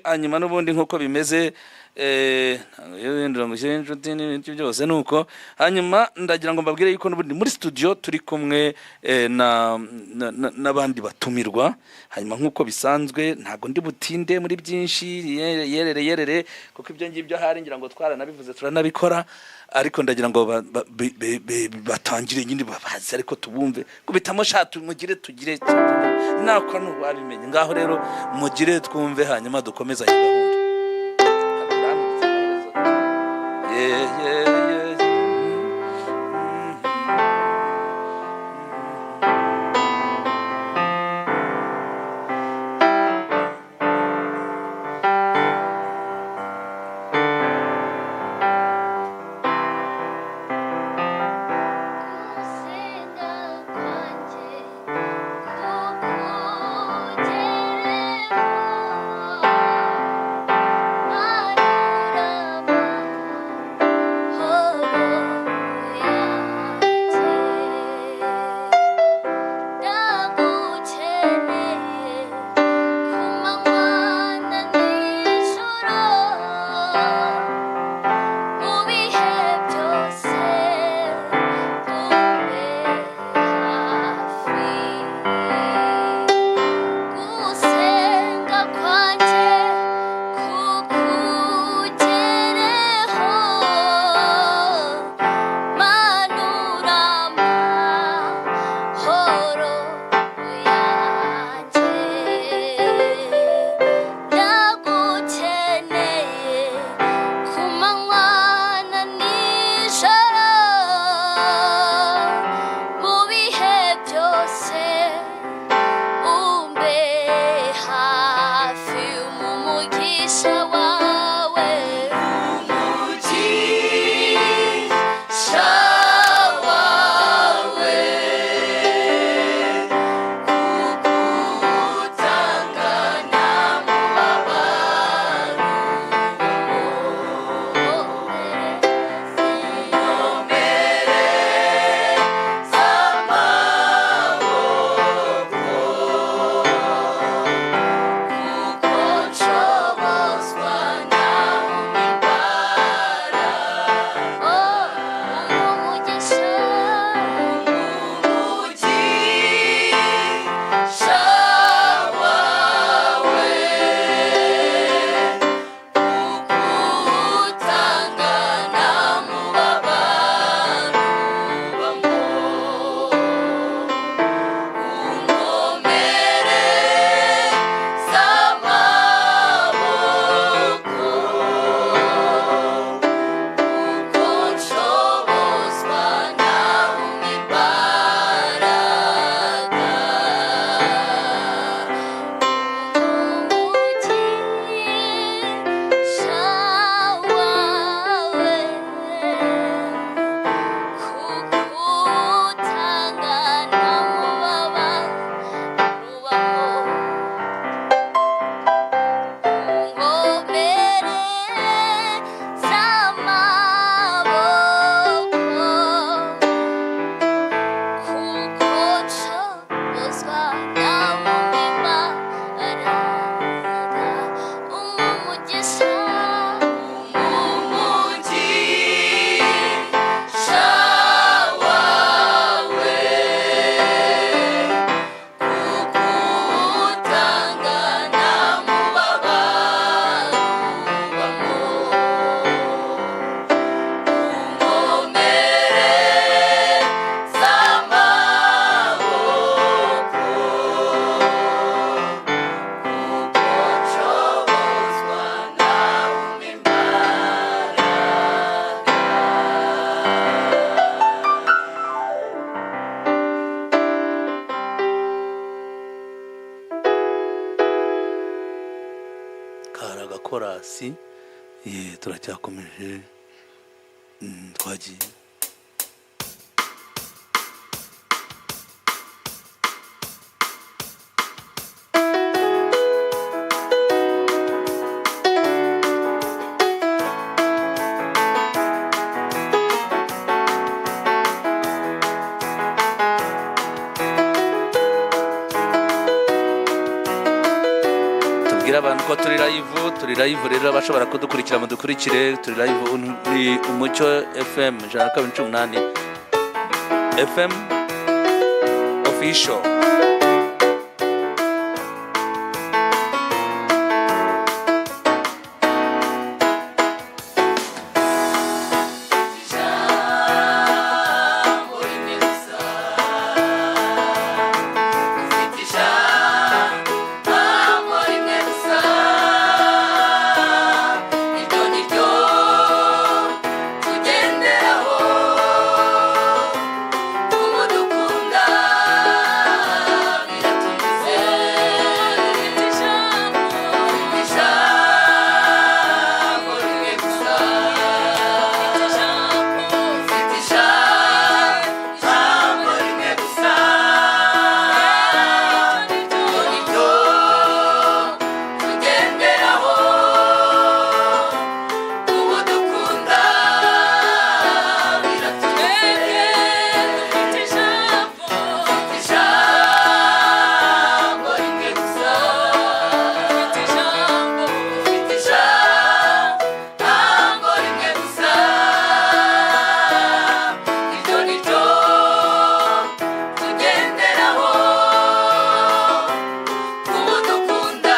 Hanyuma n'ubundi nk'uko bimeze, ntabwo ngushyire inshuti n'ibindi byose nuko. Hanyuma ndagira ngo mbabwire yuko n'ubundi muri studio turi kumwe n'abandi batumirwa. Hanyuma nk'uko bisanzwe ntabwo ndi butinde muri byinshi, yerere yerere, kuko ibyo ngibyo hari ngira ngo twaranabivuze turanabikora, ariko ndagira ngo batangire nyine babaze, ariko tubumve kubitamo shatu mugire tugire nako ntubabimenye. Ngaho rero mugire twumve, hanyuma dukomezanye gahunda. Yeah, yeah, yeah. Gusenga kwanjye kukugereho, manura amahoro yanjye, ndagukeneye ku manywa na nijoro, mu bihe byose umbe hafi. Gusenga kwanjye kukugereho, manura amahoro yanjye, ndagukeneye ku manywa na nijoro, mu bihe byose umbe hafi, mu mugisha wawe, umugisha wawe, kugutangana mu babaro, kuko nshobozwa nawe imbaraga, umugisha, umugisha wawe, kugutangana mu babaro bamo, unkomere z'amaboko, kuko nshobozwa nawe imbaraga, umugisha wawe, kugutangana mu babaro ngomere z'amaboko, kuko nshobozwa nawe imbaraga, umugisha, umugisha wawe, kugutangana mu babaro bamo, unkomere z'amaboko, kuko nshobozwa nawe imbaraga. Kari agakorasi, ye turacyakomeje. Twagiye. Tubwire Abantu ko turi live, turi live rero, abashobora kudukurikira mudukurikire, turi live. Ni Umucyo FM 102.8 FM official. Ijambo rimwe gusa, ufite ijambo rimwe gusa, iryo ni ryo tugenderaho, kumudukunda biratunyuze. Ufite ijambo rimwe gusa, ufite ijambo rimwe gusa, iryo ni ryo tugenderaho, kumudukunda biratunyuze. Ufite ijambo rimwe gusa, ufite ijambo rimwe gusa, iryo ni ryo tugenderaho, kumudukunda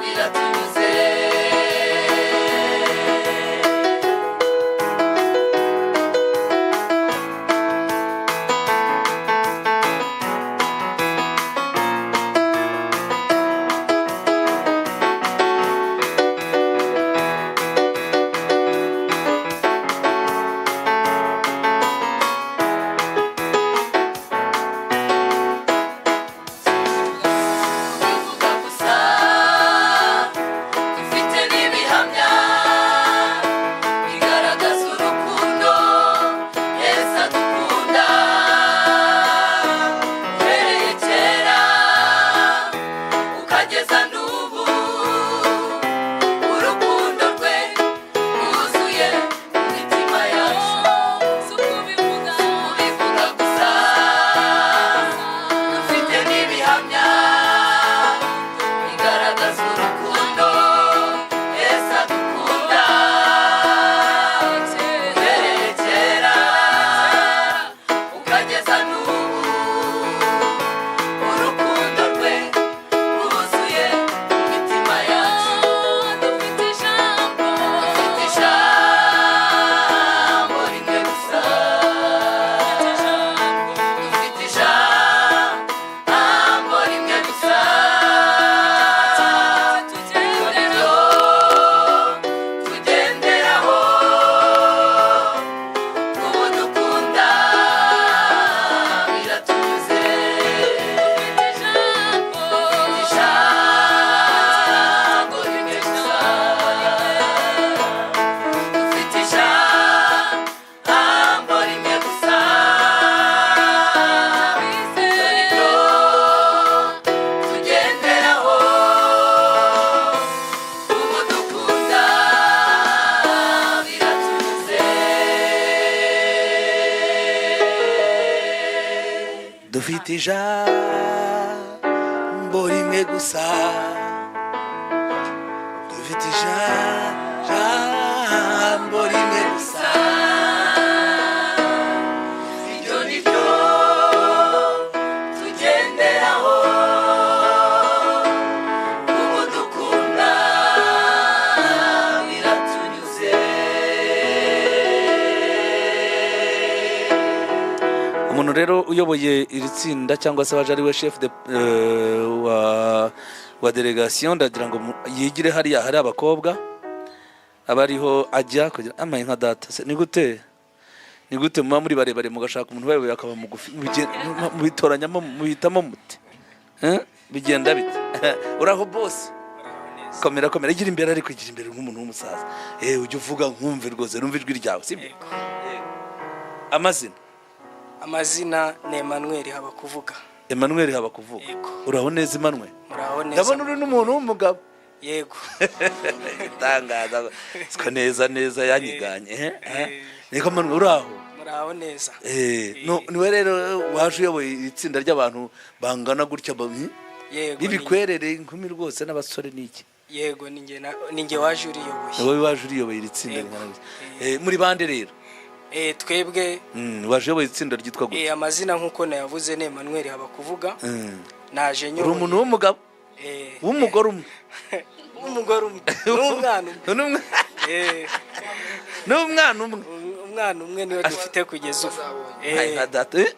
biratunyuze. Bivuga gusa, dufite n'ibihamya bigaragaza urukundo Yesu adukunda, uhereye kera ukageza n'ubu, urukundo rwe rwuzuye mu mitima yacu. Bivuga gusa, dufite n'ibihamya bigaragaza urukundo Yesu adukunda, uhereye kera ukageza n'ubu, urukundo rwe rwuzuye mu mitima yacu. Dufite ijambo rimwe gusa, dufite ijambo rimwe gusa, iryo tugenderaho, kumudukunda biratunyuze. Ijambo rimwe gusa, dufite ijambo rimwe gusa, iryo tugenderaho, kumudukunda biratunyuze. Dufite ijambo rimwe gusa, dufite ijambo rimwe gusa, Iryo ni ryo tugenderaho, kumudukunda biratunyuze. Umuntu rero uyoboye iri tsinda cyangwa se waje ari we chef de wa delegation, ndagira ngo yigire hariya hari abakobwa, aba ariho ajya kugira amaye nka data. Se, ni gute muba muri barebare mugashaka umuntu ubayoboye akaba mugufi? Mubitoranyamo, muhitamo mute? Eh? Bigenda bite? Uraho boss? Komera, komera, igira imbere, ariko igira imbere nk'umuntu w'umusaza. Ujya uvuga nkumve rwose, numve ijwi ryawe, sibyo? Amazina? Amazina ni Emmanuel Habakuvuga. Emmanuel Habakuvuga. Yego. Uraho neza, Emmanuel? Muraho neza. Ndabona uri n'umuntu w'umugabo. Yego. Itangaza siko neza neza yanyiganye, eh? Eh? Niko Emmanuel, uraho? Muraho neza. No, niwe rero waje uyoboye itsinda ry'abantu bangana gutya? Yego, Bibikwerere inkumi rwose n'abasore n'iki. Yego, ninjye waje uriyoboye. Wowe waje uriyoboye iri tsinda Yego. ringana gutya. Muri bande rero? Twebwe Waje uyoboye itsinda ryitwa gute? Amazina nk'uko nayavuze ni Emmanuel Habakuvuga. Naje Uri nyoboye. umuntu w'umugabo w'umugore umwe? W'umugore umwe n'umwana umwe. N'umwana umwe. Umwana umwe niwe dufite kugeza ubu. Ay, nka data, eh?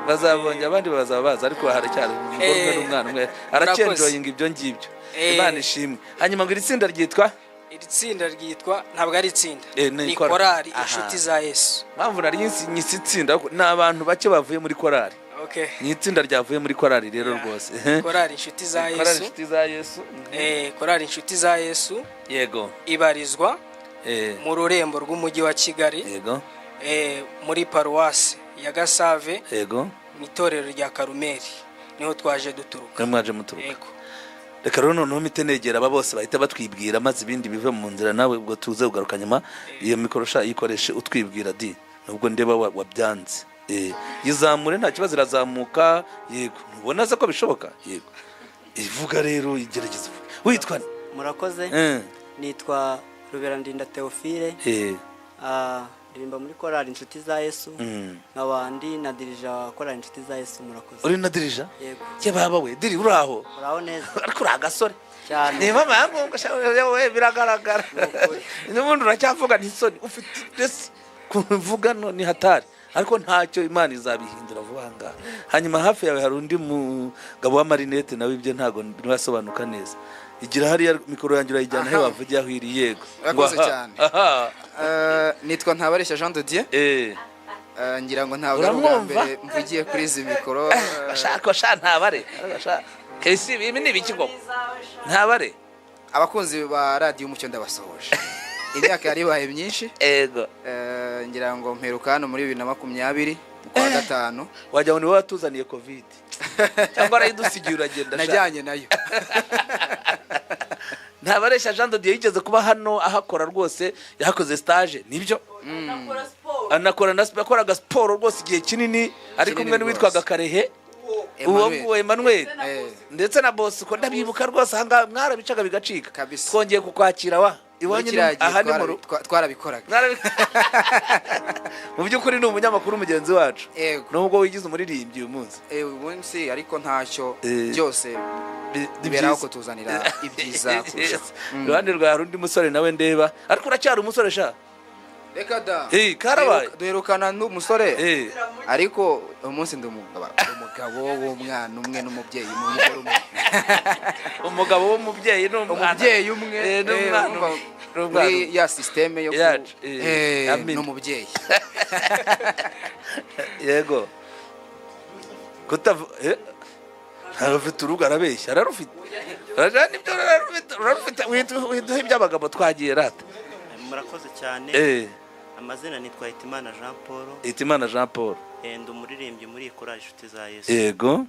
Bazabongera abandi, bazaba baza, ariko haracyari umugore umwe n'umwana umwe, aracyenjoyinga ibyo ngibyo. Imana ishimwe. Hanyuma ngo iri tsinda ryitwa? Iri tsinda ryitwa, ntabwo ari itsinda, Ni ni korali. korali Aha. Inshuti za Yesu. Mpamvu nari nyise itsinda ariko ni abantu bake bavuye muri korali. Okay. Ni itsinda ryavuye muri korali rero rwose. Korali Inshuti za Korali Yesu. Inshuti za Yesu. Korali Inshuti za Yesu ibarizwa mu rurembo rw'umujyi wa Kigali, muri paruwasi ya Gasave, mu itorero rya Karumeli, niho twaje duturuka. Mwe mwaje muturuka. Yego. Reka rero noneho mpite negera aba bose bahita batwibwira, maze ibindi bive mu nzira, nawe ubwo tuze kugaruka nyuma. Iyo mikoro sha yikoreshe utwibwira di, nubwo ndeba wabyanze. Yizamure, nta kibazo, irazamuka. Yego, ntubona se ko bishoboka? Yego, ivuga rero, igerageza uvuge. Witwa nde? Murakoze. Nitwa Ruberandinda Theophile. Ndirimba muri korali Inshuti za Yesu, nkaba ndi na dirija wa korali Inshuti za Yesu. Murakoze. Uri na dirija? Yego. Ye baba we, diri, uri aho? Muraho neza. Ariko uri agasore Cyane. Niba mpamvu we biragaragara, n'ubundi uracyavuga ntisoni ufite, mbese kuvuga no ni hatari, ariko ntacyo, Imana izabihindura vuba aha ngaha. Hanyuma hafi yawe hari undi mugabo w'amarinete, nawe ibyo ntabwo birasobanuka neza. Igira hariya mikoro yanjye, urayijyana he? Aha. Wavugiye aho iri. Yego. Urakoze Ngo aha. cyane. Aha. Nitwa Ntabareshya Jean de Dieu. Ngira ngo ntabwo ari ubwa Uramwumva? mbere mvugiye kuri izi mikoro. Bashaka sha ntabare sha kesi, ibi ni ibiki koko ntabare? Abakunzi ba Radiyo Umucyo ndabasohoje. Imyaka yari ibaye myinshi. Ego. Ngira ngo mperuka hano muri 2020 mu kwa gatanu. Wagira ngo ni wowe watuzaniye Covid, cyangwa arayidusigiye uragenda sha. Najyanye nayo. Ntabareshya Jean de Dieu yigeze kuba hano ahakora rwose, yahakoze stage, nibyo, anakora na siporo, yakoraga siporo rwose igihe kinini ari Kinini kumwe n'uwitwaga rwose. Karehe uwo Emmanuel. nguwo Emmanuel ndetse na Bosco, ndabibuka rwose, ahangaha mwarabicaga bigacika. Kabisa. Twongeye kukwakira wa Muri iwanyu ni- kiriya gihe aha ni mu rugo. twarabikoraga. Mu by'ukuri ni umunyamakuru mugenzi wacu, Yego. nubwo wigize umuririmbyi uyu munsi. Uyu munsi ariko ntacyo, byose Ni biberaho byiza. kutuzanira ibyiza kurushaho. Yes. Iruhande rwawe hari undi musore nawe ndeba, ariko uracyari umusore sha. Reka da. Karabaye. Duherukana n'umusore, ariko uyu munsi ndi umugabo, umugabo w'umwana umwe n'umubyeyi n'umugore umwe. Umugabo w'umubyeyi n'umwana. Umubyeyi umwe, N'umwana urumva umwe. N'umwana muri umwe. ya système yo Yacu, amen. n'umubyeyi. Yego, kutavu ararufite urugo, arabeshya, ararufite. Nibyo, ararufite, ararufite. Widuha iby'abagabo, twagiye rata. Murakoze cyane. Amazina nitwa Hitimana Jean Paul. Hitimana Jean Paul. Ndi umuririmbyi muri iyi korali Inshuti za Yesu. Yego,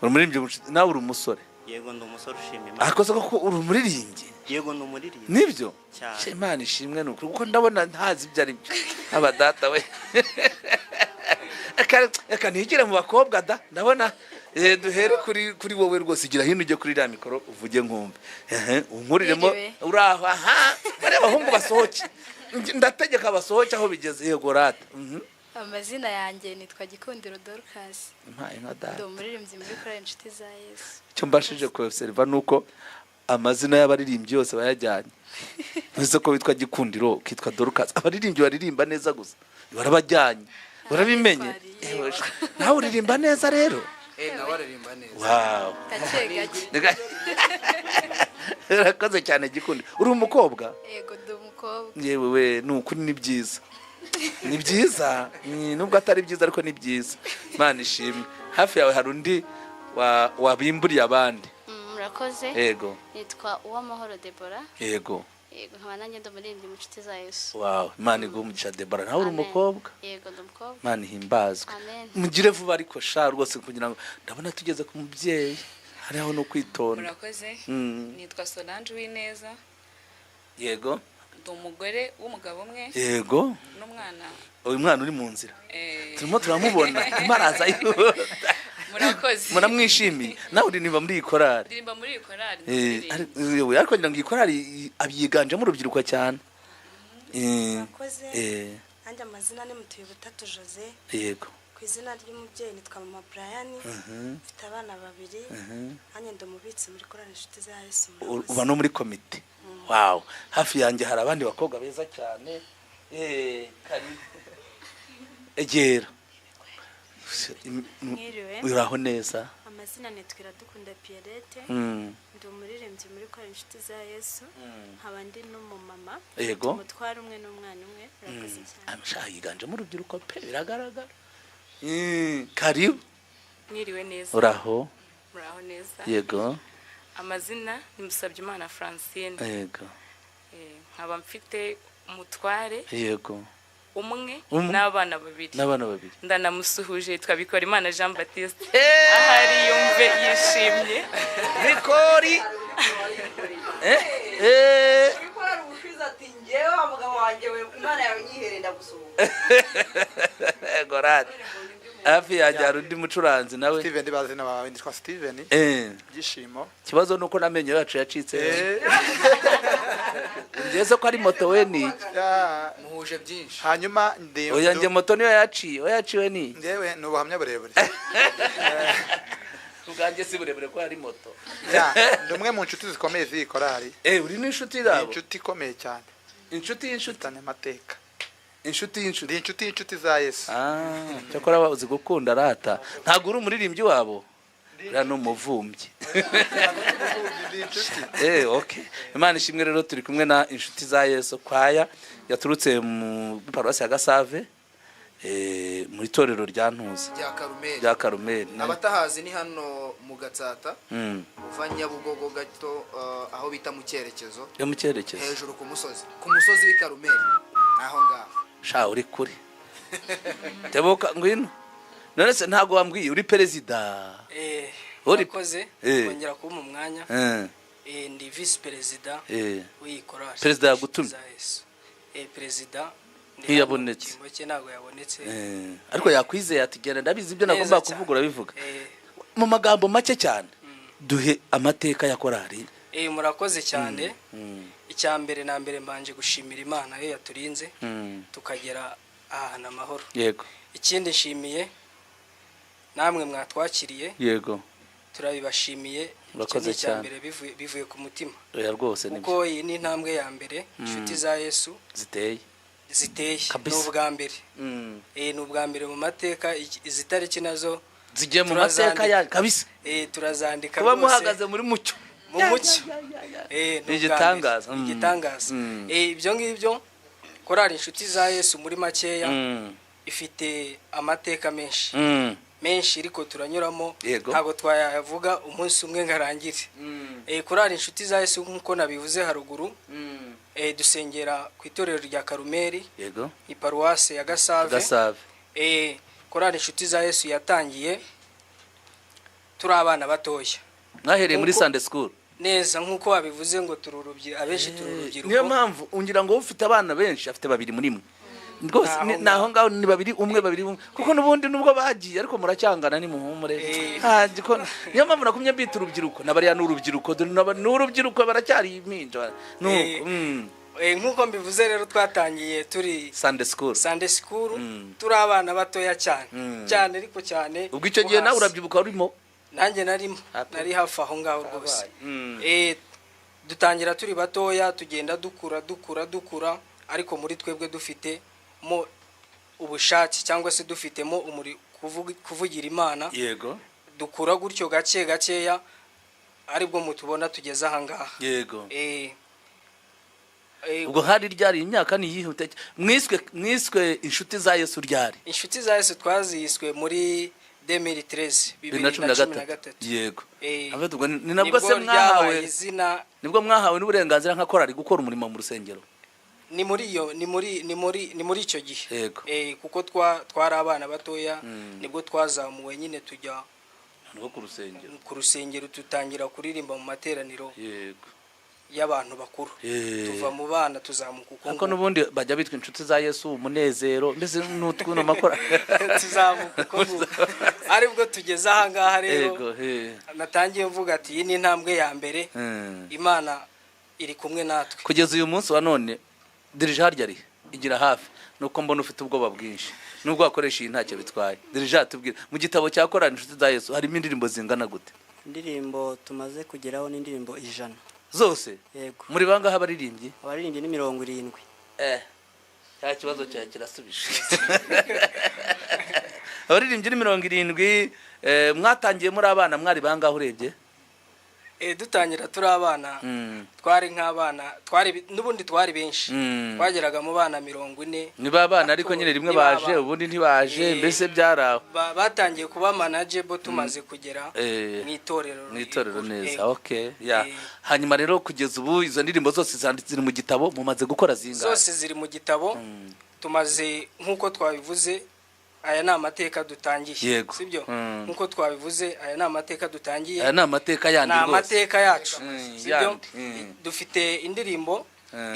uri umuririmbyi nawe uri umusore? Yego, ndi umusore ushima Imana. Akoze koko uri umuririmbyi? Yego, ndi umuririmbyi. Nibyo? Cyane. She, Imana ishimwe, ni ukuri, kuko ndabona ntazi ibyo ari byo aba data we. Reka ntigire mu bakobwa da, ndabona duhere kuri wowe rwose. Gira hino ujye kuri iriya mikoro uvuge nkumve. Ehe, unkuriremo. Mwiriwe. Uraho aha, bariya abahungu basohoke. Ndategeka basohoke aho bigeze. Yego rata. Amazina yanjye nitwa Gikundiro Dorcas. Impaye nka data. Ndi umuririmbyi muri korali Inshuti za Yesu. Icyo mbashije kubaseriva ni uko amazina y'abaririmbyi yose bayajyanye. Ntuzi ko witwa Gikundiro, ukitwa Dorcas, abaririmbyi baririmba neza gusa barabajyanye, barabimenye. Barabitwariye. Ewe, nawe uririmba neza rero. Nawe aririmba neza. Wow. Gake gake. Urakoze cyane Gikundiro. Uri umukobwa? Yego, ndi umukobwa. Yewe we, ni ukuri ni byiza, ni byiza. Nubwo atari byiza ariko ni byiza, Imana ishimwe. Hafi yawe hari undi wabimburiye abandi. Murakoze. Yego. Nitwa Uwamahoro Debora. Yego. Yego, nkaba nanjye ndi umuririmbyi mu Nshuti za Yesu. Wow, Imana iguhe umugisha Debora. Nawe uri Amen. umukobwa? Yego, ndi umukobwa. Imana ihimbazwe. Amen. Mugire vuba ariko sha rwose, kugira ngo ndabona tugeze ku mubyeyi, hariho no kwitonda. Murakoze. Nitwa Solange Uwineza. Yego. Ndi umugore w'umugabo umwe n'umwana. Uyu mwana uri mu nzira, turimo turamubona, arimo araza yihuta. Murakoze. Muramwishimiye. Nawe uririmba muri iyi korali? Ndirimba muri iyi korali. Ariko ngira ngo iyi korali abiyiganjemo urubyiruko cyane. Murakoze. Nanjye amazina ni Mutuyubutatu Jose. Yego. Ku izina ry'umubyeyi nitwa Mama Brian. Mfite abana babiri. Nanjye ndi umubitsi muri korali Inshuti za Yesu. Uba no muri komite. Wow. Hafi yanjye hari abandi bakobwa beza cyane. Karibu. Egera. Mwiriwe. Uraho neza. Amazina nitwa Iradukunda Pierrette. Ndi umuririmbyi muri korali Inshuti za Yesu. Nkaba ndi n'umumama. Yego. Umutware umwe n'umwana umwe. Murakoze cyane. Amashaha yiganjemo urubyiruko pe, biragaragara. Karibu. Mwiriwe neza. Uraho. Muraho neza. Yego. Amazina ni Musabyimana Francine. Yego. Nkaba mfite umutware. Yego. Umwe n'abana babiri. N'abana babiri. Ndanamusuhuje, yitwa Bikorimana Jean Baptiste. Ahari yumve yishimye. Bikori. Bikori ubushize ati ngewe wa mugabo wanjye we Imana yawe nyihere ndagusuhuza. Gorad. Hafi yanjye hari undi mucuranzi nawe. Steven ndibaze na bawe, nditwa Steven. Byishimo. Kibazo nuko namenyo yacu yacitse. Ngeze ko ari moto we ni. Muhuje byinshi. Hanyuma ndi Oya nge moto niyo yaciye, oya yaciwe ni. Ngewe ni ubuhamya burebure. Ubwanjye si burebure ko ari moto. Ndi umwe mu nshuti zikomeye z'iyi korali. Uri n'inshuti yabo? Inshuti ikomeye cyane. Inshuti y'inshuti. Amateka. Inshuti y'inshuti. Ndi inshuti y'inshuti za Yesu. Cyakora uzi gukunda rata. Ntabwo uri umuririmbyi wabo? Uriya ni umuvumbyi. Okay. Imana ishimwe rero turi kumwe na Inshuti za Yesu kwaya yaturutse mu paruwasi ya Gasave, mu itorero rya Ntuza rya Karumeli. Abatahazi ni hano mu Gatsata. Uva Nyabugogo gato, aho bita mu cyerekezo. Yo mu cyerekezo. Hejuru ku musozi. Ku musozi w'i Karumeli. Aho ngaho. Sha uri kure. Tebuka ngwino. None se ntago wambwiye uri perezida? Urakoze kongera kuba umwanya. Ndi vice perezida w'iyi korali. Perezida yagutumye. Perezida ntiyabonetse. Ntabwo yabonetse. Ariko yakwizeye ati genda ndabizi ibyo nagomba kuvuga urabivuga. Mu magambo make cyane duhe amateka ya korali. Murakoze cyane. Icya mbere na mbere mbanje gushimira Imana yo yaturinze tukagera ahantu amahoro. Yego. Ikindi nshimiye namwe mwatwakiriye. Yego. Turabibashimiye. Murakoze cyane. Bivuye ku mutima. Oya rwose nibyo. Kuko iyi ni intambwe ya mbere Inshuti za Yesu ziteye. Ni ubwa mbere. Ni ubwa mbere mu mateka, izi tariki nazo zigiye mu mateka ya kabisa. Turazandika kuba muhagaze muri mucyo. Mu mucyo. Ni igitangaza. Igitangaza. Ibyo ngibyo korali Inshuti za Yesu muri makeya ifite amateka menshi. Menshi ariko turanyuramo, ntabwo twayavuga umunsi umwe ngarangire. Korali Inshuti za Yesu nkuko nabivuze haruguru, dusengera ku itorero rya Karumeli. Yego. I paruwase ya Gasave. Korali Inshuti za Yesu yatangiye turi abana batoya. Mwahereye muri Sunday school. Neza nkuko wabivuze ngo turi urubyiruko, abenshi turi urubyiruko. Niyo mpamvu ungira ngo ufite abana benshi afite babiri muri mwe. Rwose naho ngaho ni babiri umwe babiri umwe kuko nubundi nubwo bagiye ariko muracyangana ni muhumure. Niyo mpamvu nakumye mbita urubyiruko nabariya n'urubyiruko n'urubyiruko baracyari impinja. Nuko nkuko mbivuze rero twatangiye turi Sunday school. Sunday school turi abana batoya cyane. Cyane ariko cyane. Ubwo icyo gihe nawe urabyibuka urimo? Nanjye narimo. Nari hafi aho ngaho rwose. Dutangira turi batoya tugenda dukura dukura dukura ariko muri twebwe dufite mo ubushake cyangwa se dufitemo kuvugira Imana. Yego. Dukura gutyo gake gakeya aribwo mutubona tugeze aha ngaha. Yego. Ubwo hari ryari imyaka ni yihute mwiswe Inshuti za Yesu ryari? Inshuti za Yesu twaziswe muri 2013 2013. Yego. Abe ni nabwo se mwahawe izina, nibwo mwahawe n'uburenganzira nka korali gukora umurimo mu rusengero. Ni muri iyo ni muri icyo gihe. Kuko twari abana batoya nibwo twazamuwe nyine tujya no ku rusengero. Ku rusengero tutangira kuririmba mu materaniro. Yego. y'abantu bakuru. Tuva mu bana tuzamuka uko Ariko n'ubundi bajya bitwa inshuti za Yesu, umunezero, mbese n'utwuno makora tuzamuka uko nguko, aribwo tugeze aha ngaha rero. Natangiye mvuga ati iyi ni intambwe ya mbere, Imana iri kumwe natwe kugeza uyu munsi wa none. Dirija harya ari igira hafi, nuko mbona ufite ubwoba bwinshi nubwo wakoresha iyi ntacyo bitwaye. Dirija, tubwire, mu gitabo cya korali inshuti za Yesu harimo indirimbo zingana gute? Indirimbo tumaze kugeraho ni indirimbo 100 zose. Yego. Muri bangahe abaririmbyi? Abaririmbyi ni 70. Cya kibazo cya kirasubije. Abaririmbyi ni 70. Mwatangiye muri abana mwari bangahe urebye? Dutangira turi abana, twari nk'abana, twari n'ubundi twari benshi, twageraga mu bana 40. Ni babana, ariko nyine rimwe baje ubundi ntibaje, mbese byaraho. Batangiye kuba manageable tumaze kugera mu itorero. Mu itorero neza. Okay, ya. Hanyuma rero kugeza ubu izo ndirimbo zose zanditse ziri mu gitabo, mumaze gukora zingahe? Zose ziri mu gitabo. Tumaze, nk'uko twabivuze, aya ni amateka dutangiye, sibyo? Nk'uko twabivuze, aya ni amateka dutangiye. Aya ni amateka yandi rwose, ni amateka yacu, sibyo? Dufite indirimbo,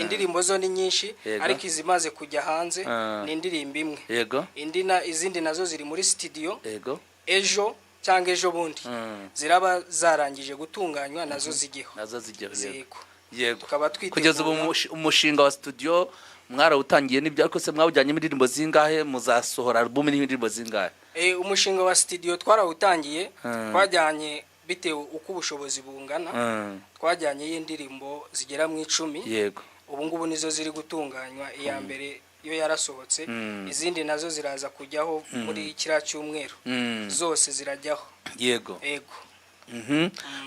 indirimbo zo ni nyinshi, ariko izimaze kujya hanze ni indirimbo imwe. Yego. Indi na izindi nazo ziri muri studio. Yego. Ejo cyangwa ejo bundi ziraba zarangije gutunganywa, nazo zigiho. Nazo zigiho. Yego. Yego. Kugeza ubu umushinga wa studio mwarawutangiye nibyo, ariko se mwawujyanye indirimbo zingahe? Muzasohora album n'indirimbo zingahe? Umushinga wa studio twarawutangiye, twajyanye bitewe uko ubushobozi bungana, twajyanye y'indirimbo zigera mu 10. Yego. Ubu ngubu nizo ziri gutunganywa, iya mbere yo yarasohotse, izindi nazo ziraza kujyaho muri kiriya cyumweru, zose zirajyaho. Yego. Yego.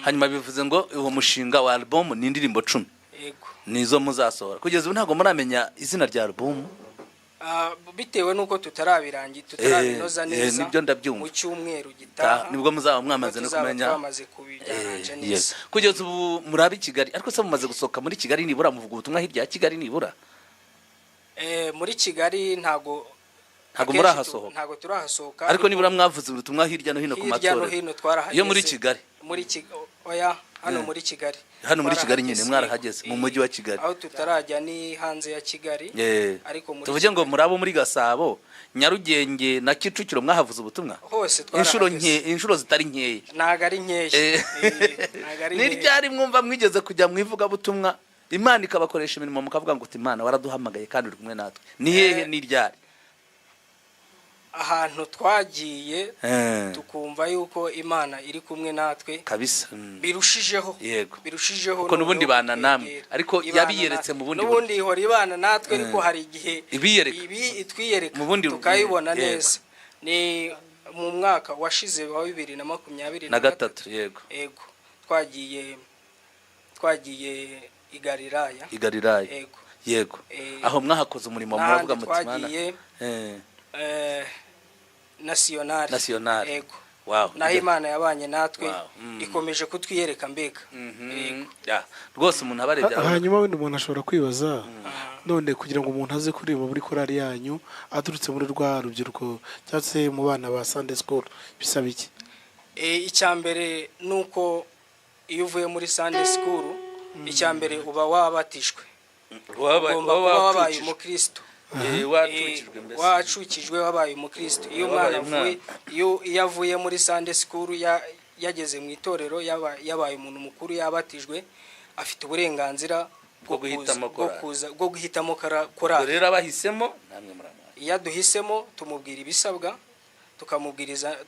Hanyuma bivuze ngo uwo mushinga wa album ni indirimbo 10. Yego. Nizo muzasohora. Kugeza ubu ntabwo muramenya izina rya album? Bitewe nuko tutarabirangi, tutarabinoza neza. Nibyo ndabyumva. Mu cyumweru gitaha nibwo muzaba mwamaze no kumenya. Twamaze kubijyana neza. Kugeza ubu murabi Kigali, ariko se mumaze gusohoka muri Kigali nibura muvuga ubutumwa hirya ya Kigali nibura? Muri Kigali ntago murahasohoka. Ntago turahasohoka. Ariko nibura mwavuze ubutumwa hirya no hino ku matorero. Hirya no hino twarahageze. Yo muri Kigali. Muri oya, hano muri Kigali. Hano muri Kigali nyine mwarahageze mu mujyi wa Kigali. Aho tutarajya ni hanze ya Kigali. Ariko muri tuvuge ngo murabo muri Gasabo, Nyarugenge na Kicukiro mwahavuze ubutumwa? Hose twarahageze. Inshuro zitari nkeya. Ntago ari nkeya. Ni ryari mwumva mwigeze kujya mu ivuga butumwa Imana ikabakoresha imirimo mukavuga ngo Imana waraduhamagaye kandi uri kumwe natwe? Ni hehe ni ryari? Ahantu twagiye tukumva yuko Imana iri kumwe natwe kabisa, birushijeho. Yego. Birushijeho kuko nubundi bana namwe, ariko yabiyeretse mu bundi nubundi ihora ibana natwe, ariko hari igihe itwiyereka tukayibona neza. Ni mu mwaka washize wa 2023. Yego. Yego. Twagiye i Galilaya. I Galilaya. Yego. Yego. Aho mwahakoze umurimo muravuga muti Imana. Nationale. Yego. Wow. Naho Imana yabanye natwe ikomeje kutwiyereka mbega. Ya. Rwose umuntu abarebye. Hanyuma wenda umuntu ashobora kwibaza none kugira ngo umuntu aze kuririmba muri korali yanyu aturutse muri rwa rubyiruko cyangwa se mu bana ba Sunday school bisaba iki? Icyambere nuko iyo uvuye muri Sunday school, icyambere uba wabatishwe. Ugomba kuba wabaye umukristo. Wacukijwe wabaye umukristo. Iyo umwana avuye, iyo avuye muri Sunday school yageze mu itorero, yabaye umuntu mukuru, yabatijwe, afite uburenganzira bwo guhitamo korali. Rero abahisemo namwe muramwa. Iyo aduhisemo tumubwira ibisabwa,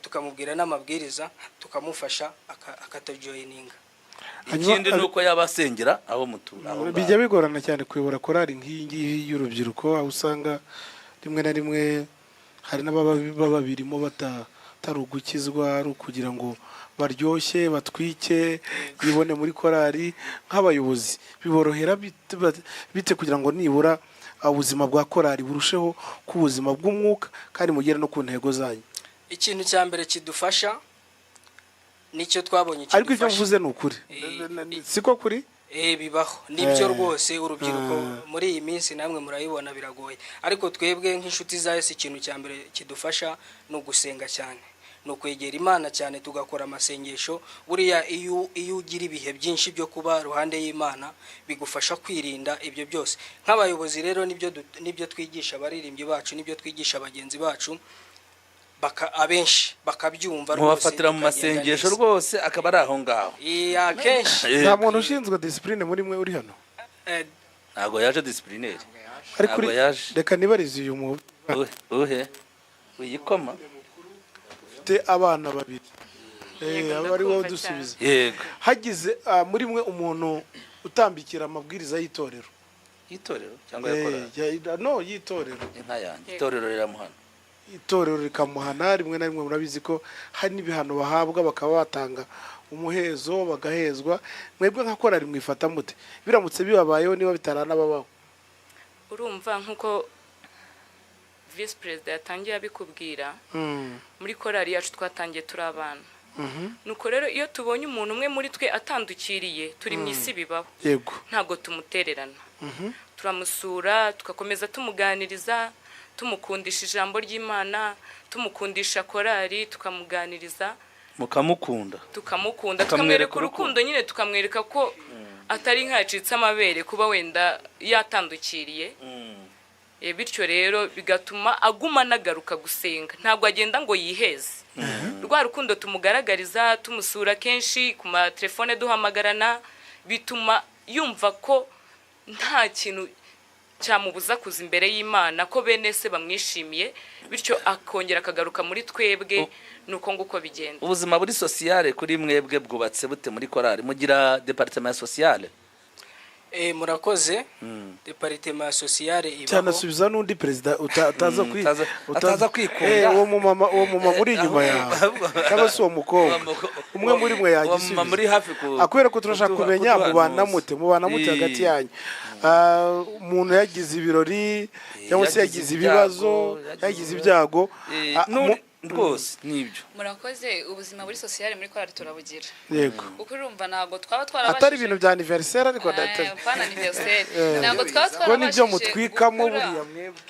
tukamubwira n'amabwiriza, tukamufasha akatajoyininga. Ikindi nuko yabasengera aho mutura. Bijya bigorana cyane kuyobora korali nk'iyi ngiyi y'urubyiruko, aho usanga rimwe na rimwe hari n'ababa babirimo batari ugukizwa, ari ukugira ngo baryoshye batwike bibone muri korali. Nk'abayobozi biborohera bite kugira ngo nibura ubuzima bwa korali burusheho ku buzima bw'umwuka kandi mugere no ku ntego zanyu? Ikintu cya mbere kidufasha nicyo twabonye kidufasha. Ariko icyo mvuze ni ukuri, siko kuri? Bibaho nibyo rwose. Urubyiruko muri iyi minsi namwe murayibona biragoye, ariko twebwe nk'inshuti za Yesu ikintu cya mbere kidufasha ni ugusenga cyane, Ni ukwegera Imana cyane, tugakora amasengesho. Buriya iyo ugira ibihe byinshi byo kuba ruhande y'Imana, bigufasha kwirinda ibyo byose. Nk'abayobozi rero nibyo twigisha abaririmbyi bacu, nibyo twigisha bagenzi bacu, abenshi bakabyumva rwose. Mubafatira mu masengesho rwose, akaba ari aho ngaho. Akenshi. Nta muntu ushinzwe discipline muri mwe uri hano? Ntabwo yaje disciplineri. Ariko reka nibarize uyu mu uhe uyikoma ufite abana babiri, ari wowe dusubiza. Yego. Hagize muri mwe umuntu utambikira amabwiriza y'itorero, y'itorero cyangwa yakora? No, y'itorero. Inka yanjye, itorero riramuhana. Itorero rikamuhana. Rimwe na rimwe murabizi ko hari n'ibihano bahabwa, bakaba batanga umuhezo, bagahezwa. Mwebwe nka korali mwifata mute biramutse bibabayeho, niba bitaranababaho? Urumva, nkuko vice perezida yatangiye abikubwira, muri korali yacu twatangiye turi abana. Nuko rero iyo tubonye umuntu umwe muri twe atandukiriye, turi mu isi bibaho, ntabwo tumutererana. Turamusura, tugakomeza tumuganiriza, tumukundisha ijambo ry'Imana, tumukundisha korali, tukamuganiriza, mukamukunda, tukamukunda, tukamwereka urukundo nyine, tukamwereka ko atari nkacitse amabere kuba wenda yatandukiriye. Bityo rero bigatuma aguma anagaruka gusenga, ntabwo agenda ngo yiheze. Rwa rukundo tumugaragariza, tumusura kenshi ku matelefone, duhamagarana, bituma yumva ko nta kintu cyamubuza kuza imbere y'Imana, ko bene se bamwishimiye, bityo akongera akagaruka muri twebwe. Nuko nguko bigenda. Ubuzima buri sociale kuri mwebwe bwubatse bute muri korali? Mugira departement sociale? Murakoze. Departement sociale ibaho. Cyane asubiza n'undi perezida utaza kwikunda. Uwo mumama muri inyuma yawe cyangwa se uwo mukobwa umwe muri mwe yagisubiza. Muri hafi ku akubera ko turashaka kumenya mubana mute hagati yanyu. Umuntu yagize ibirori cyangwa se yagize ibibazo, yagize ibyago rwose nibyo. Murakoze. Ubuzima buri sociale muri korali turabugira. Yego. Kuko urumva ntabwo twaba twarabashije, atari ibintu bya anniversaire, ariko apana anniversaire, ntabwo twaba twarabashije nibyo mutwikamo buriya mwebwe.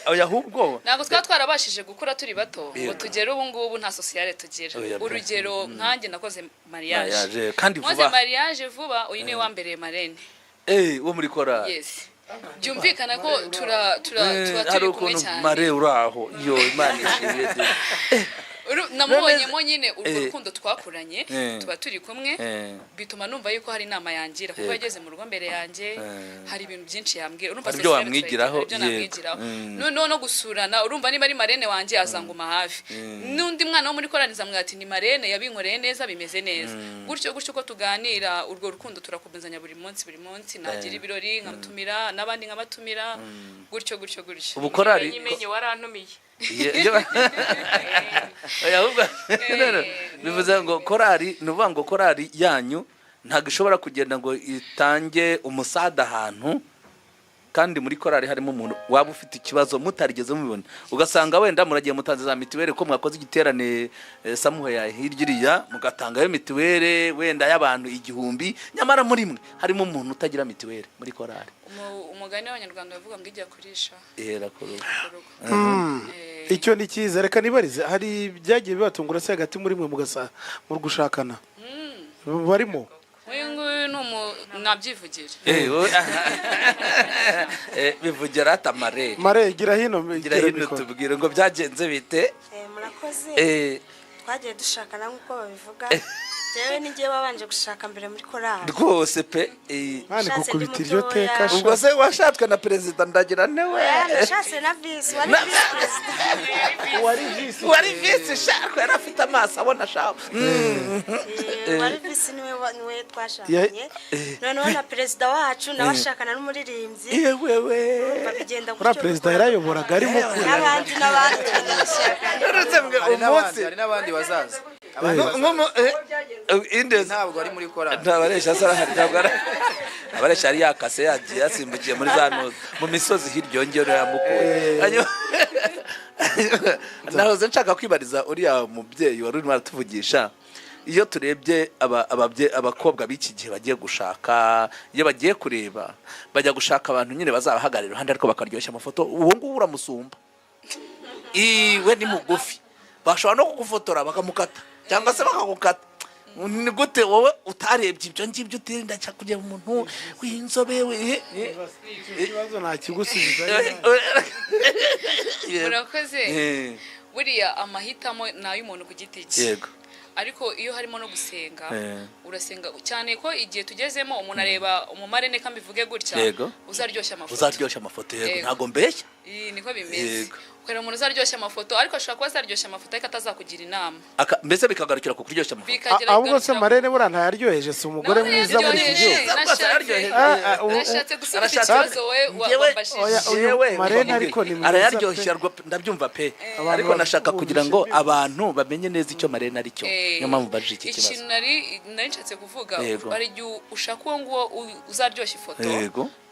Oya, ahubwo ntabwo twaba twarabashije gukura turi bato ngo tugere ubu ngubu nta sociale tugira. Urugero nkanjye nakoze mariage, kandi vuba. Nkoze mariage vuba, uyu niwe wambereye marene. Wo muri korali. Yes. Byumvikana ko tura turi kumwe cyane. Mare uraho yo Imana ishimwe. Namubonyemo nyine urwo rukundo twakuranye, tuba turi kumwe, bituma numva yuko hari inama yangira, kuko yageze mu rugo mbere yanjye, hari ibintu byinshi yambwira. Urumva ibyo wamwigiraho, yego. No gusurana, urumva niba ari marene wanjye azanguma hafi. N'undi mwana wo muri korali nzamwira ati ni marene yabinkoreye neza, bimeze neza. Gutyo gutyo uko tuganira, urwo rukundo turakomezanya buri munsi buri munsi. Nagira ibirori nkamutumira, n'abandi nkabatumira, gutyo gutyo gutyo. Ubu korali nyimenye warantumiye. Bivuze ngo korali, nuvuga ngo korali yanyu ntabwo ishobora kugenda ngo itange umusada ahantu, kandi muri korali harimo umuntu waba ufite ikibazo mutarigeze mubibona, ugasanga wenda muragiye mutanze za mituweli ko mwakoze igiterane samuhe ya hirya iriya, mugatangayo mituweli wenda y'abantu 1000, nyamara muri mwe harimo umuntu utagira mituweli muri korali. Umugani w'Abanyarwanda bavuga ngo ijya kurisha ihera ku rugo. Icyo ni cyiza. Reka nibarize, hari byagiye bibatungura se hagati muri mwe mugasa mu gushakana barimo? Uyu nguyu ni nabyivugira. Bivugira ata mare. Mare gira hino, gira hino tubwire ngo byagenze bite? Murakoze. Twagiye dushakana nkuko babivuga. Jewe ningiye babanje gushaka mbere muri korali. Rwose pe. Mane gukubita iryo teka. Ubwo se washatswe na perezida ndagira newe. Nashatse na vice, wari vice perezida. Wari vice shaka, yari afite amaso abona shaka. Wari vice niwe twashakanye. Noneho na perezida wacu nawe ashakana n'umuririmbyi. Yewewe. Bigenda gutyo. Perezida yarayoboraga arimo kure. N'abandi umunsi. Hari n'abandi bazaza. Ntabwo ari muri korali. Ntabaresha sarahari, ntabwo ari. Abaresha ari yakase yagiye yasimbukiye muri za ntuza mu misozi hirya yongera yamukuye. Nahoze nshaka kwibariza uriya mubyeyi wari urimo aratuvugisha, iyo turebye abakobwa b'iki gihe bagiye gushaka, iyo bagiye kureba bajya gushaka abantu nyine bazabahagarara iruhande ariko bakaryoshya amafoto, uwo nguwo uramusumba. Iwe ni mugufi. Bashobora no kugufotora bakamukata cyangwa se bakagukata. Ni gute wowe utarebye ibyo ngibyo utirinda cyangwa kugira umuntu w'inzobe we? Ikibazo ntakigusubiza. Murakoze. Buriya amahitamo ni ay'umuntu ku giti cye. Ariko iyo harimo no gusenga, urasenga cyane ko igihe tugezemo umuntu areba umumarene, kambivuge gutya, uzaryoshya amafoto. Uzaryoshya amafoto, yego, ntago mbeshya. Niko bimeze. Ukareba umuntu uzaryoshya amafoto, ariko ashobora kuba azaryoshya amafoto ariko atazakugira inama. Mbese bikagarukira ku kuryoshya amafoto. Ahubwo se marene buriya ntayaryoheje, si umugore mwiza muri iki gihugu? Nashatse gusubiza ikibazo wowe wambajije. Marene ariko ni mwiza. Arayaryoshya, ndabyumva pe, ariko nashaka kugira ngo abantu bamenye neza icyo marene ari cyo, niyo mpamvu mbajije iki kibazo. Ikintu nari nshatse kuvuga, hari igihe ushaka uwo nguwo uzaryoshya ifoto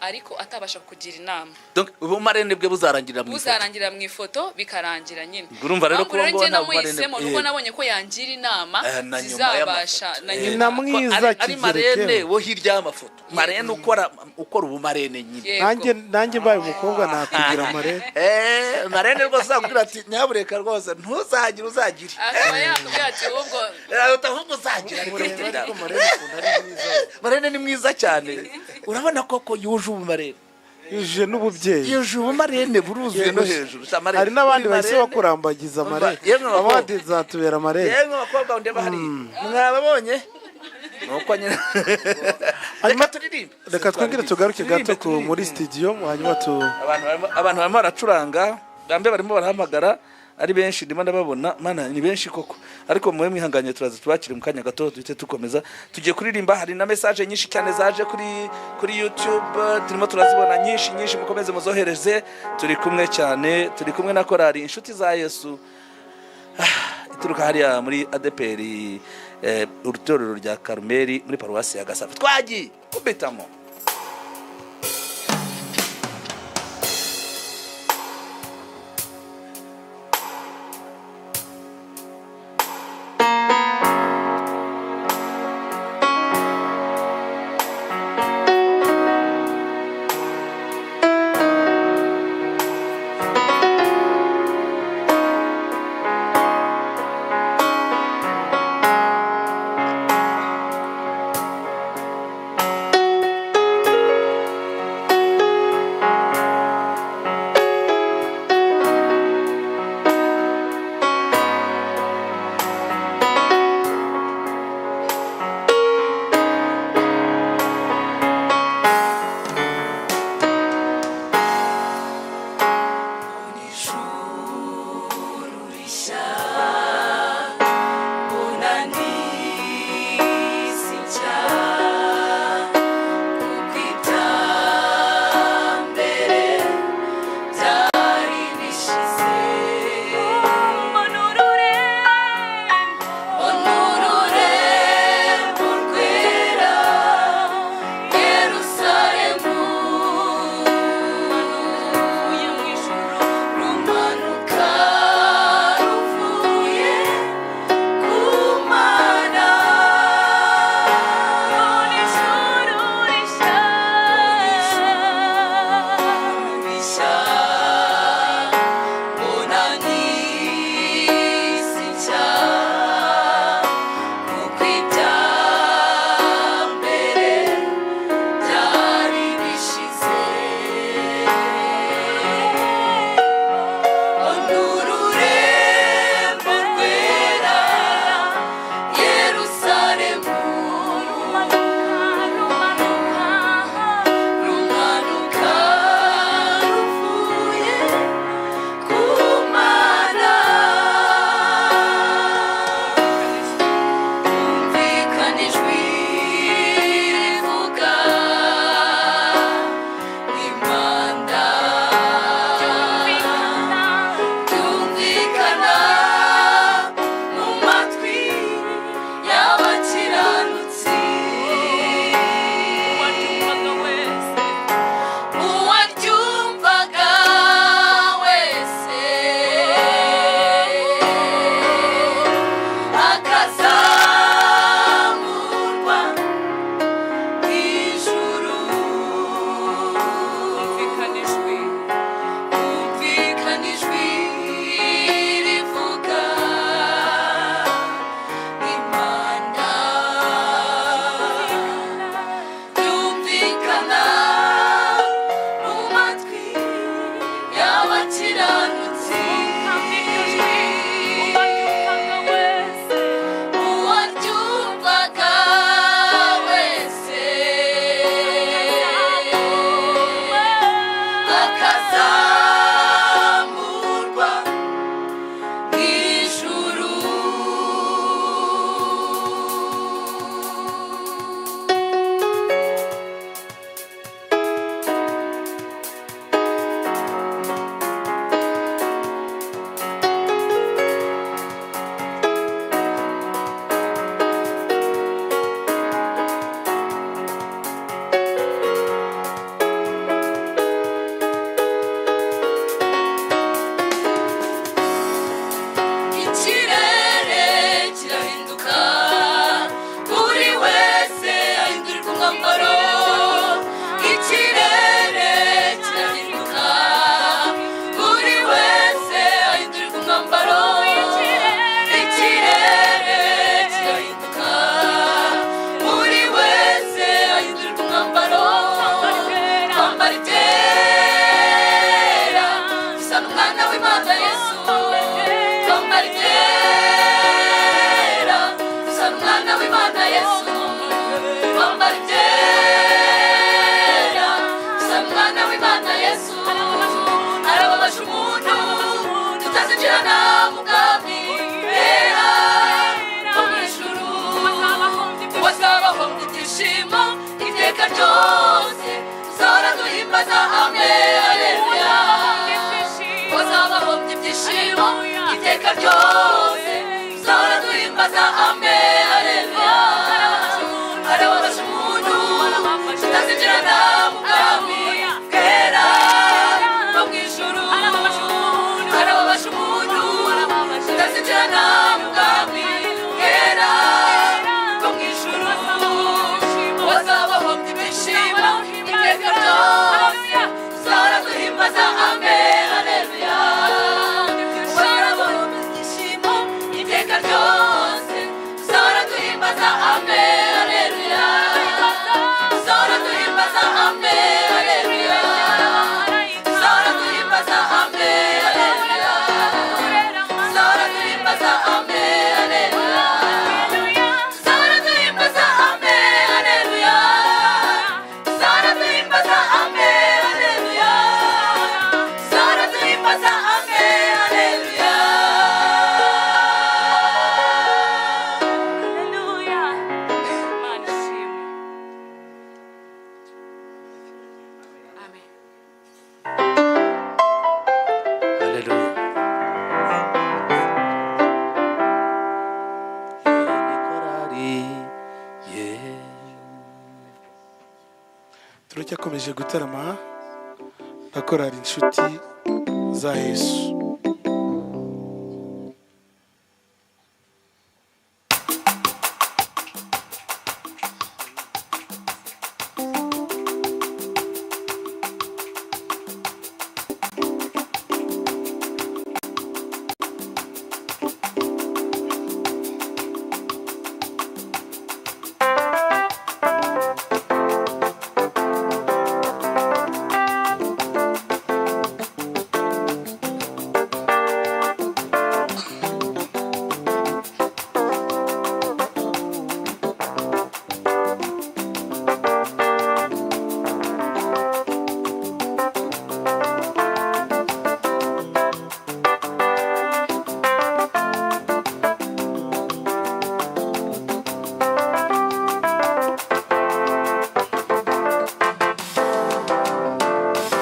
ariko atabasha kukugira inama. Donc ubumarene bwe buzarangirira mu ifoto. Buzarangirira mu ifoto bikarangira nyine. Urumva rero ko ngo nta bumarene, nuko nabonye ko yangira inama zizabasha na nyuma. Mwiza ari marene wo hirya y'amafoto. Marene ukora ubumarene nyine. Nanjye mbaye umukobwa nakugira marene. Marene rwose akubwira ati nyabureka rwose ntuzagire uzagire. Akaba yakubwira ati ubwo utavuga uzagira. Marene ni mwiza cyane. Urabona koko yuje ubumarene. Yuje n'ububyeyi. Yuje ubumarene buruzuye no hejuru. Hari n'abandi bahise bakurambagiza marene. Abandi zatubera marene. Yemwe abakobwa ndeba hari. Mwababonye? Nuko nyine. Reka turirimbe. Reka twongere tugaruke gato ku muri studio hanyuma tu abantu barimo baracuranga, bambe barimo barahamagara ari benshi, ndimo ndababona mana ni benshi koko, ariko mwe mwihanganye turaza tubakire mu kanya gato duhite tukomeza. Tugiye kuririmba, hari na message nyinshi cyane zaje kuri YouTube, turimo turazibona nyinshi nyinshi, mukomeze muzohereze. Turi kumwe cyane, turi kumwe na korali Inshuti za Yesu ituruka hariya muri ADPR, urutorero rya Karumeli muri paruwasi ya Gasave. Twagiye kubitamo. Utazinjirana mu bwami bwera bwo mu ijuru. Arababaje umuntu utazinjirana mu bwami bwera bwo mu ijuru. Wazabahombye ibyishimo iteka ryose, tuzahora duhimbaza amen haleluya. Wazabahombye ibyishimo iteka ryose, tuzahora duhimbaza amen haleluya. Tuzahora duhimbaza amen haleluya. Tuzahora duhimbaza amen haleluya. Tuzahora duhimbaza amen haleluya. Tuzahora duhimbaza amen haleluya. Tuzahora duhimbaza amen haleluya. Tuzahora duhimbaza amen haleluya. Haleluya. Imana ishimwe. Amen. Haleluya. Ni korali ye. Turacyakomeje gutarama na korali Inshuti za Yesu.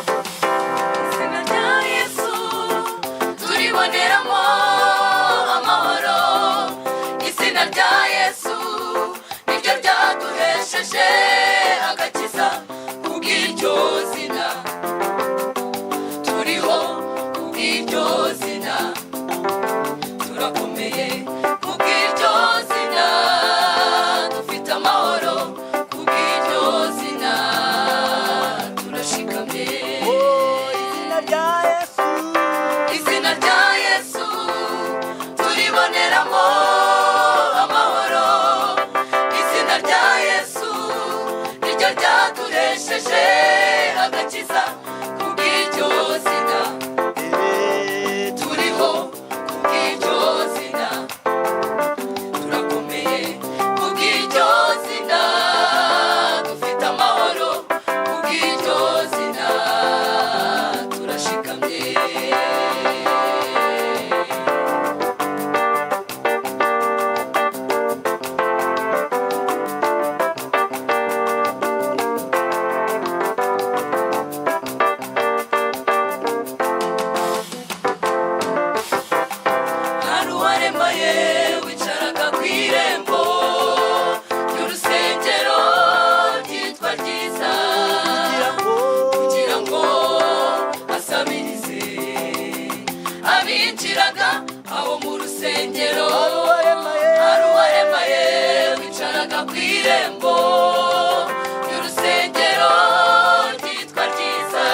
Izina rya Yesu turiboneramo amahoro. Izina rya Yesu niryo ryaduhesheje agakiza. Kubw'iryo zina turiho, kubw'iryo zina turakomeye, kubw'iryo zina dufite amahoro, kubw'iryo zina turashikamye. Izina rya Yesu, Izina rya Yesu turiboneramo amahoro. Izina rya Yesu niryo ryaduhesheje agakiza. Kubw'iryo zina turiho, kubw'iryo zina turakomeye, kubw'iryo zina dufite amahoro, kubw'iryo zina turashikamye. Hari uwaremaye wicaraga ku irembo ry'urusengero ryitwa ryiza, kugira ngo asabirize abinjiraga aho mu rusengero. Hari uwaremaye wicaraga ku irembo ry'urusengero ryitwa ryiza,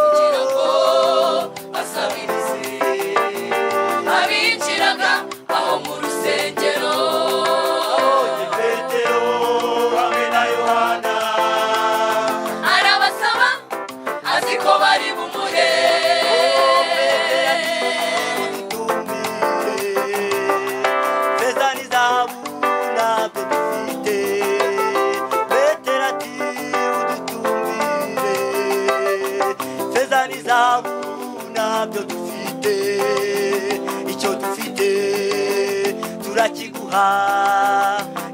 kugira ngo asabirize abinjiraga aho mu rusengero. Petero hamwe na Yohana Arabasaba azi ko bari bumuhe. Feza n'izahabu ntabyo dufite. Petero ati udutumbire. Feza n'izahabu ntabyo dufite, icyo dufite turakiguha,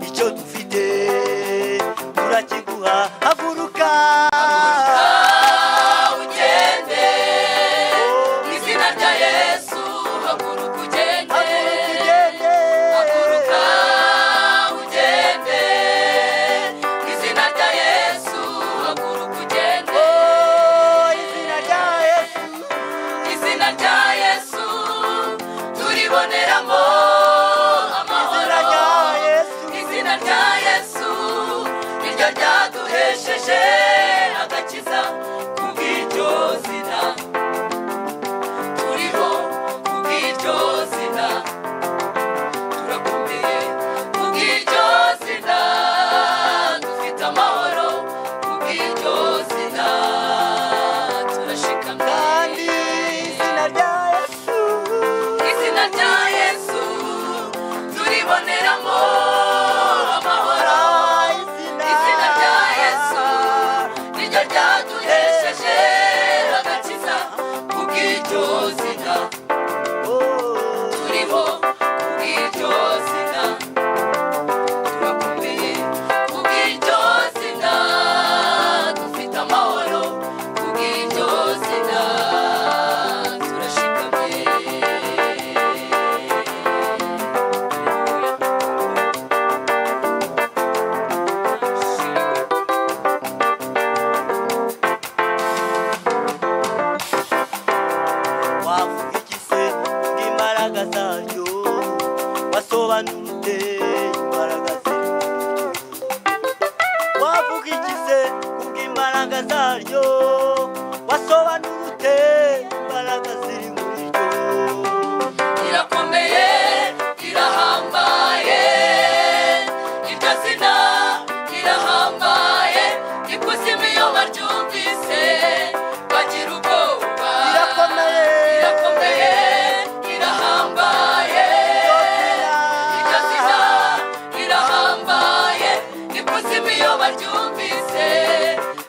icyo dufite turakiguha. Haguruka, ugende mu izina rya Yesu. Haguruka ugende, haguruka ugende mu izina rya Yesu. Iki se kubw'imbaraga zaryo, wasobanura ute imbaraga ziri muri ryo? Irakomeye, irahambaye, iryo zina rirahambaye, ikuzimu iyo baryumvise bagira ubwoba. Irakomeye, irakomeye, irahambaye, iryo zina rirahambaye, ikuzimu iyo baryumvise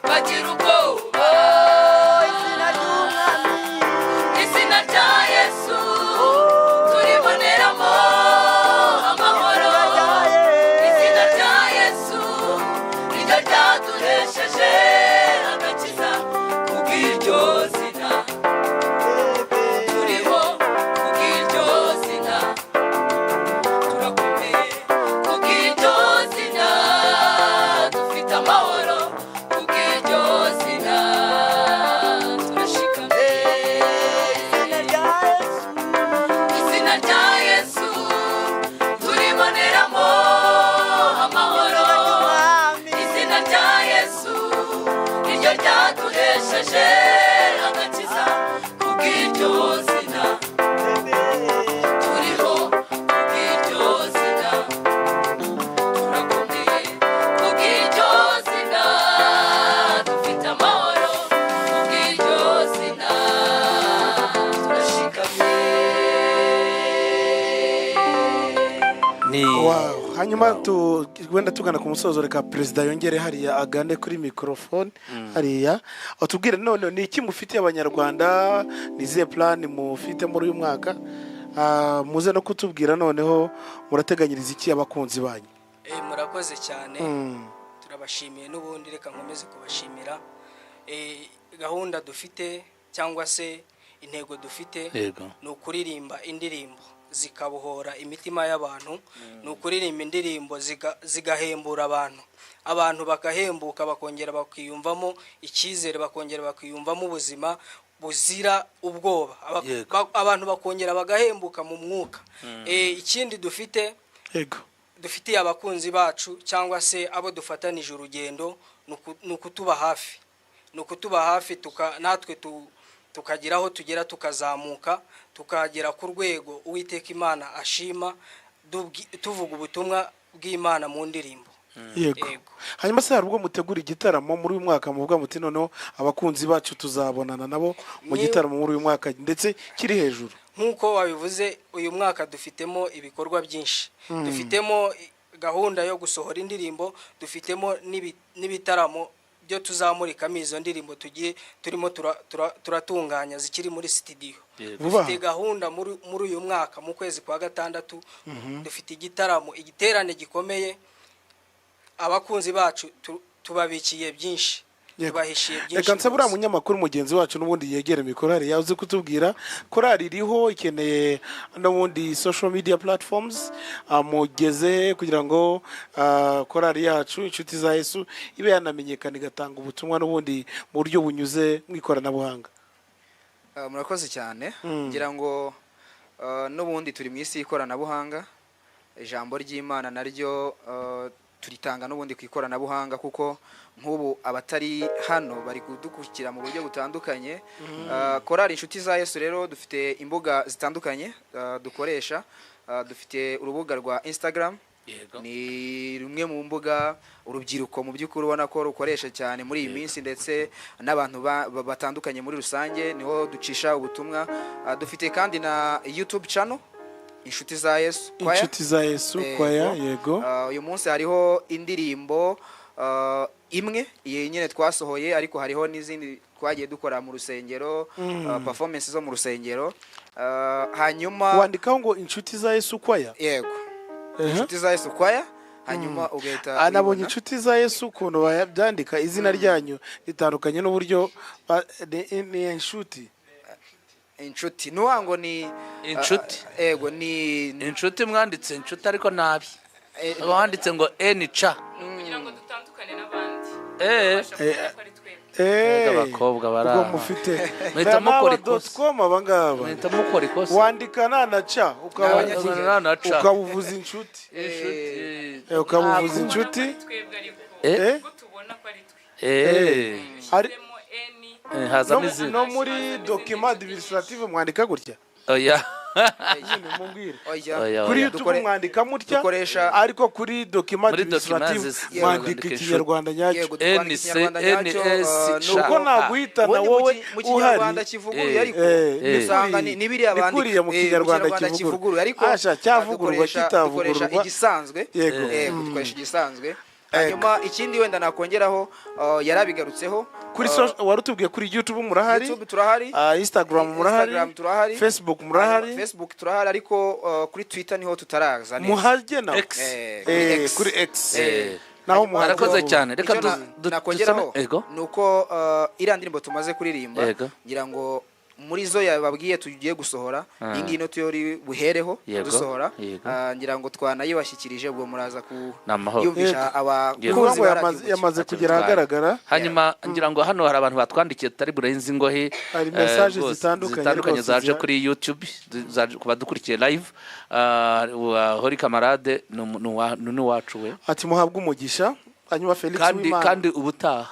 bagira ubwoba. Izina ry'Umwami, izina rya Yesu turiboneramo amahoro, izina rya Yesu niryo ryaduhesheje agakiza, kubw'iryo zina turiho, kubw'iryo zina turakomeye, kubw'iryo zina dufite amahoro, kubw'iryo zina turashikamye. Izina rya Yesu, izina rya Yesu turiboneramo amahoro, izina rya Yesu niryo ryaduhesheje agakiza, kubw'iryo zina turiho, kubw'iryo zina turakomeye, kubw'iryo zina dufite amahoro, kubw'iryo zina turashikamye. Ni Wow. Hanyuma wenda tugana ku musozo, reka perezida yongere hariya agane kuri microphone hariya atubwire none ni iki mufitiye Abanyarwanda, ni izihe plan mufite muri uyu mwaka? Muze no kutubwira noneho murateganyiriza iki abakunzi banyu. Murakoze cyane. Turabashimiye n'ubundi, reka nkomeze kubashimira. Gahunda dufite cyangwa se intego dufite Yego. ni ukuririmba indirimbo zikabohora imitima y'abantu, ni ukuririmba indirimbo zigahembura abantu, abantu bagahembuka, bakongera bakiyumvamo icyizere, bakongera bakiyumvamo ubuzima buzira ubwoba. Yego. Abantu bakongera bagahembuka mu mwuka. Ikindi dufite, Yego. dufitiye abakunzi bacu cyangwa se abo dufatanije urugendo, ni ukutuba hafi, ni ukutuba hafi, natwe tukagira aho tugera, tukazamuka, tukagera ku rwego Uwiteka Imana ashima, tuvuga ubutumwa bw'Imana mu ndirimbo. Yego. Hanyuma se hari ubwo mutegura igitaramo muri uyu mwaka muvuga muti noneho abakunzi bacu tuzabonana nabo mu gitaramo muri uyu mwaka ndetse kiri hejuru? Nk'uko wabivuze, uyu mwaka dufitemo ibikorwa byinshi. Dufitemo gahunda yo gusohora indirimbo, dufitemo n'ibitaramo byo tuzamurikamo izo ndirimbo tugiye turimo turatunganya zikiri muri studio. Vuba. Dufite gahunda muri uyu mwaka mu kwezi kwa gatandatu, dufite igitaramo, igiterane gikomeye. Abakunzi bacu tubabikiye byinshi, Yego. tubahishiye byinshi. Reka nsabe uriya munyamakuru mugenzi wacu n'ubundi yegere mikoro hariya uzi kutubwira korali iriho ikeneye n'ubundi social media platforms amugeze kugira ngo korali yacu Inshuti za Yesu ibe yanamenyekana igatanga ubutumwa n'ubundi mu buryo bunyuze mu ikoranabuhanga. Murakoze cyane. Ngira ngo n'ubundi turi mu isi y'ikoranabuhanga, ijambo ry'Imana naryo turitanga n'ubundi ku ikoranabuhanga, kuko nk'ubu abatari hano bari kudukurikira mu buryo butandukanye. Korali Inshuti za Yesu rero dufite imbuga zitandukanye dukoresha. Dufite urubuga rwa Instagram, ni rumwe mu mbuga urubyiruko mu by'ukuri ubona ko rukoresha cyane muri iyi minsi, ndetse n'abantu batandukanye muri rusange niho ducisha ubutumwa. Dufite kandi na YouTube channel Inshuti za Yesu Choir. Inshuti za Yesu Choir, yego. Uyu munsi hariho indirimbo imwe iyi nyine twasohoye, ariko hariho n'izindi twagiye dukora mu rusengero, performance zo mu rusengero. Hanyuma wandikaho ngo Inshuti za Yesu Choir. Yego. Inshuti za Yesu Choir, hanyuma ugahita anabonye Inshuti za Yesu ukuntu babyandika, izina ryanyu ritandukanye n'uburyo ni inshuti. Inshuti nuwango ni Inshuti. Ego ni inshuti, mwanditse inshuti ariko nabi, wanditse ngo NC kugira ngo dutandukane n'abandi. Abakobwa ubwo bara mufite muhita mukora ikosa. .com abangaba muhita mukora ikosa, wandika na na c ukabuvuza inshuti, ukabuvuza inshuti. babona ko ari twe. Hazamo No- izina. No muri document administrative mwandika gutya? Oya. Nyine mumbwire. Oya. Oya, Kuri oya. YouTube mwandika mutya, Dukoresha- ariko kuri document Muri document administrative mwandika mwandika Ikinyarwanda nyacyo. Yego, twandika Ikinyarwanda nyacyo, Kuko naguhitana ubundi mu wowe mu Kinyarwanda uhari. kivuguruye, ariko usanga ni biriya Ni bandika. kuriya mu Mu Kinyarwanda Kinyarwanda kivuguruye. kivuguruye, ariko Asha, cyavugururwa, dukoresha kitavugururwa. igisanzwe. Yego. Dukoresha igisanzwe. Hanyuma ikindi wenda nakongeraho, yarabigarutseho. Kuri wari utubwiye kuri YouTube murahari. YouTube turahari. Instagram murahari. Instagram turahari. Facebook murahari. Hanyuma Facebook turahari, ariko kuri Twitter niho tutaraza neza. Muhajye naho. X. Kuri X. Naho muhajye. Arakoze cyane. Reka Icyo nakongeraho dusome- Ego. ni uko iriya ndirimbo tumaze kuririmba, Yego. ngira ngo muri zo yababwiye tugiye gusohora, iyi ngiyi niyo turi buhereho dusohora. Ngira ngo twanayibashyikirije, ubwo muraza Ni amahoro. kuyumvisha Yego. abakunzi Kuvuga ngo ba Radiyo yamaze Ntacyo kugera bitwaye. ahagaragara. Hanyuma ngira ngo hano hari abantu batwandikiye tutari burenze ingohe. Hari message Rwose zitandukanye zitandukanye rwose zaje kuri YouTube, zaje ku badukurikiye live. Hori Camarade ni uwacu we. Ati muhabwe umugisha. Hanyuma Felix Kandi Uwimana. kandi ubutaha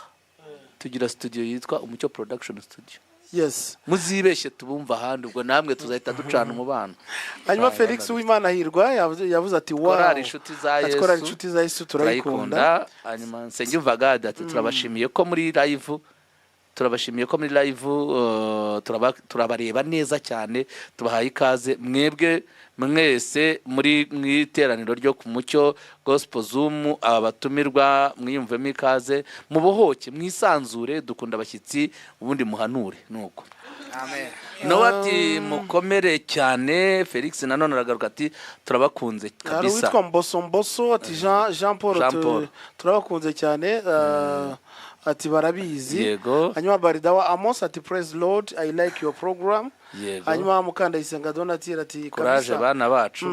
tugira studio yitwa Umucyo Production Studio. Yes. Muzibeshye tubumva ahandi, ubwo namwe tuzahita ducana umubano. Hanyuma Felix Uwimana Hirwa yavuze ati wow. Korali Inshuti za Ati Yesu. Korali Inshuti za Yesu turayikunda. Turayikunda. Hanyuma Nsengiyumva Gad ati turabashimiye ko muri live, turabashimiye ko muri live, turabareba neza cyane, tubahaye ikaze mwebwe mwese muri mu iteraniro ryo ku Mucyo Gospel Zoom. Aba batumirwa mwiyumvemo ikaze, mubohoke, mwisanzure, dukunda abashyitsi, ubundi muhanure nuko. Amen. Nawe ati mukomere cyane. Felix nanone aragaruka ati turabakunze Hari kabisa. uwitwa Mboso Mboso ati Jean Paul, Jean Paul. turabakunze cyane, ati barabizi. Yego. Hanyuma Baridawa Amos ati praise Lord, I like your program. Yego. Hanyuma Mukandayisenga Donatille ati Courage kabisa. bana bacu,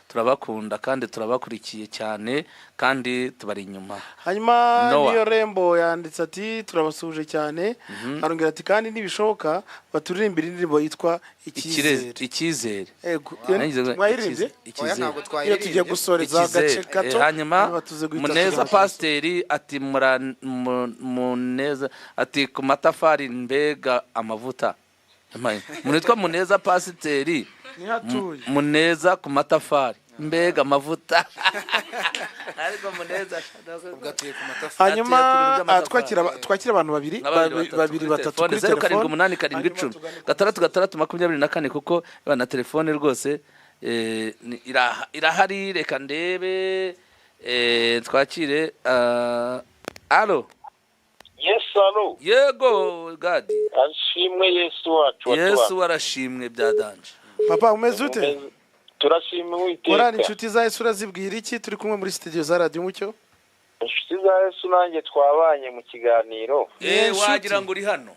turabakunda kandi turabakurikiye cyane kandi tubari inyuma. Hanyuma Noah. Niyo Rembo yanditse ati turabasuhuje cyane. Arongera ati kandi nibishoboka baturirimbire indirimbo yitwa Icyizere. Icyizere. Ego. Nanjye ngo Mwayiririmbye? Icyizere. Oya, ntabwo Iyo tugiye gusoreza Icyizere. agace gato, Hanyuma hanyuma tuze guhita Muneza tujya. Pasiteri ati Muneza ati ku matafari mbega amavuta. Umuntu witwa Muneza Pasiteri. Niho atuye. Muneza ku matafari mbega amavuta. Ariko Muneza Ubwo atuye ku matafari. Hanyuma Atuye ku bintu by'amatafari. twakira abantu babiri, Nka babiri, batatu babiri kuri batatu telefone. kuri 0 7 telefone. 8 7 10 6 6 24, kuko na telefone rwose irahari. Reka ndebe, twakire. Alo. Yes, alo. Yego Gadi. Ashimwe Yesu wacu. Yesu warashimwe bya danje. Papa, umeze ute? Turashimwe Uwiteka. Korali Inshuti za Yesu urazibwira iki? Turi kumwe muri studio za Radio Umucyo. Inshuti za Yesu nanjye twabanye mu kiganiro. Wagira ngo uri hano.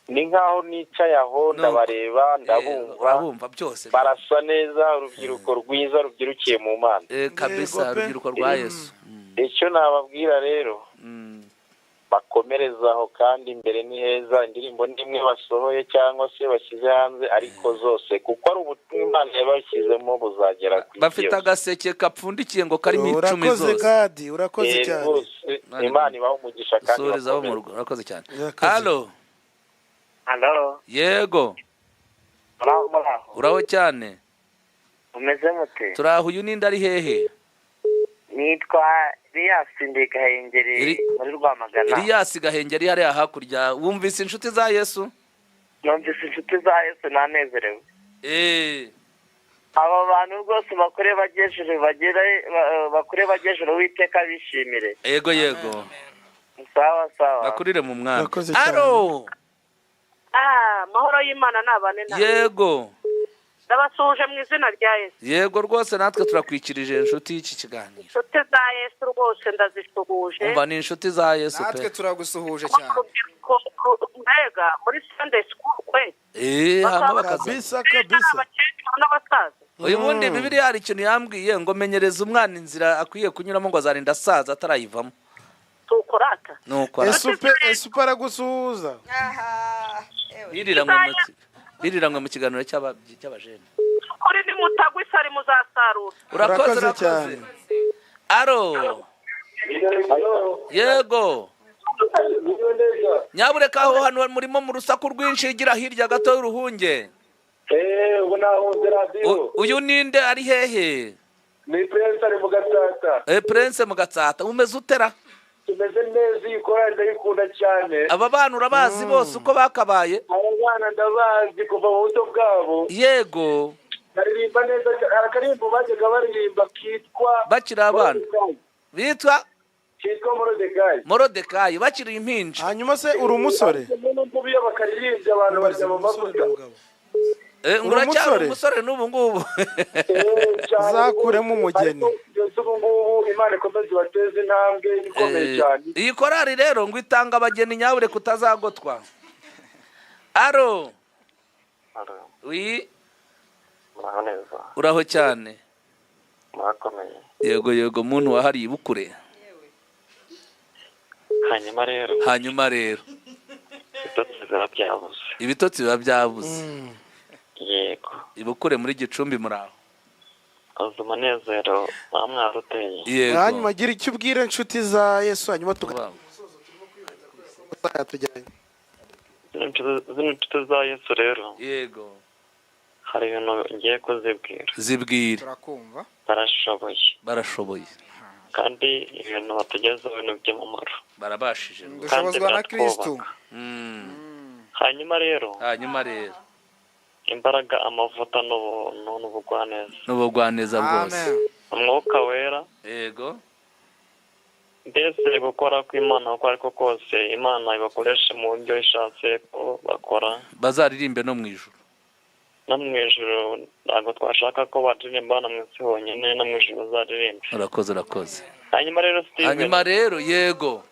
Ni nkaho nicaye aho, ndabareba, ndabumva. Urabumva byose. Barasa neza, urubyiruko rwiza rubyirukiye mu Mana. Kabisa, urubyiruko rwa Yesu. Icyo nababwira rero, bakomerezaho kandi imbere ni heza. Indirimbo n'imwe basohoye cyangwa se bashyize hanze, ariko zose kuko ari ubutumwa Imana yabashyizemo buzagera ku isi Bafite yose. agaseke gapfundikiye ngo karimo 10 Urakoze zose. Gadi, urakoze cyane. Rwose Imana ibahe umugisha kandi Suhuriza abo mu bakomeze. rugo, urakoze cyane. Urakoze. Alo. Alo, Yego. muraho muraho. Uraho cyane. Umeze mute? Turaho. Uyu ninde, ari hehe? Nitwa Elias, ndi Gahengeri muri Rwamagana. Elias Gahengeri hariya hakurya. Wumvise Inshuti za Yesu? Numvise Inshuti za Yesu, nanezerewe. Aba bantu rwose bakure bagejuru bagere bakure bagejuru, Uwiteka bishimire. Yego yego. Sawa sawa. Bakurire mu mwami. Urakoze cyane. Alo. Ah, mahoro y'Imana nabane nawe. Yego. Ndabasuhuje mu izina rya Yesu. Yego rwose, natwe turakwikirije inshuti y'iki kiganiro. Inshuti za Yesu rwose ndazisuhuje. Umva, ni Inshuti za Yesu Natwe pe. turagusuhuje cyane. Mbega muri Sunday school kwe. Hama bakaza. Kabisa kabisa. Abakecuru n'abasaza. Uyu bundi Bibiliya hari ikintu yambwiye ngo menyereza umwana inzira akwiye kunyuramo, ngo azarinda asaza atarayivamo. Tukorata. Nuko ara- Esupe esupe aragusuhuza. Biriranywe mu kiganiro cy'abajene. Kuri nimutagwa isari muzasarura. Urakoze, Urakoze urakoze. cyane. Aro. Yego. Nyabureka aho hantu murimo mu rusaku rwinshi, gira hirya gato y'uruhunge. Ubu nahunze radiyo. Uyu ninde ari hehe? Ni Prince ari mu Gatsata. Prince mu Gatsata, umeze utera? Tumeze neza, iyi korali ndayikunda cyane. Aba bana urabazi bose uko bakabaye? Aba bana ndabazi kuva mu buto bwabo. Yego. Baririmba neza cyane. Hari akaririmbo bajyaga baririmba kitwa bakiri abana. Bitwa kitwa Morodekayi. Morodekayi bakiri impinja. Hanyuma se uri umusore? N'ubwo iyo bakaririmbye abantu bajya mu mavuta. Uracyari umusore n'ubu ngubu. Zakuremo umugeni. Kugeza ubu ngubu Imana ikomeze ibateze intambwe ikomeye cyane. Iyi korali rero ngo itanga abageni, nyabureka utazagotwa. Aro. Wi. Muraho neza. Uraho cyane. Murakomeye. Yego yego, muntu wahariye ibukure. Hanyuma rero. Ibitotsi biba byabuze. Ibitotsi biba byabuze. Yego. Ibukure muri Gicumbi muraho. Azi umunezero mwamwaruteye. Yego. Hanyuma gira icyo ubwira inshuti za Yesu, hanyuma tujyanye. Zino nshuti za Yesu rero. Yego. Hari ibintu ngiye kuzibwira. Zibwira. Turakumva. Barashoboye. Kandi ibintu batugezaho ibintu by'umumaro. Barabashije. Dushobozwa na Kristo. Hanyuma rero. Imbaraga, amavuta n'ubugwaneza. N'ubugwaneza bwose. Umwuka wera. Yego. Mbese gukora kw'Imana uko ariko kose, Imana ibakoreshe mu buryo ishatse ko bakora. Bazaririmbe no mu ijuru. No mu ijuru ntabwo twashaka ko baririmba no mu isi honyine, no mu ijuru bazaririmbe. Urakoze. Hanyuma rero Steven. Hanyuma rero yego.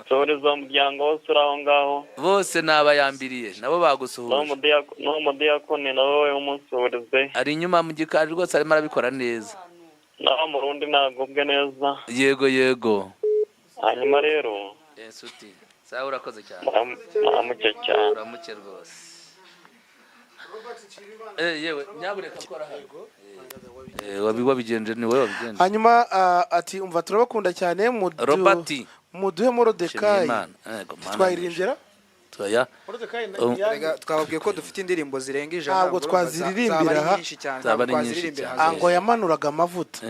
Sohoreza umuryango wose uri aho ngaho. Bose nabayambiriye, nabo bagusuhuje. N'umudiyakoni nawe umusuhurize. Ari inyuma mu gikari rwose arimo arabikora neza. Naho mu rundi nagubwe neza. Yego. Hanyuma rero. Nsuti, sawa urakoze cyane. Muramuke cyane. Uramuke rwose. Yewe nyabureka kora hano. Wabigenje ni wowe wabigenje. Hanyuma ati umva turabakunda cyane mu Robert muduhe Morodekayi. Twayiririmbira? Toya. Twababwiye ko dufite indirimbo zirenga 100. Ntabwo twaziririmbira aha. Zaba ari nyinshi cyane. Ngo yamanuraga amavuta.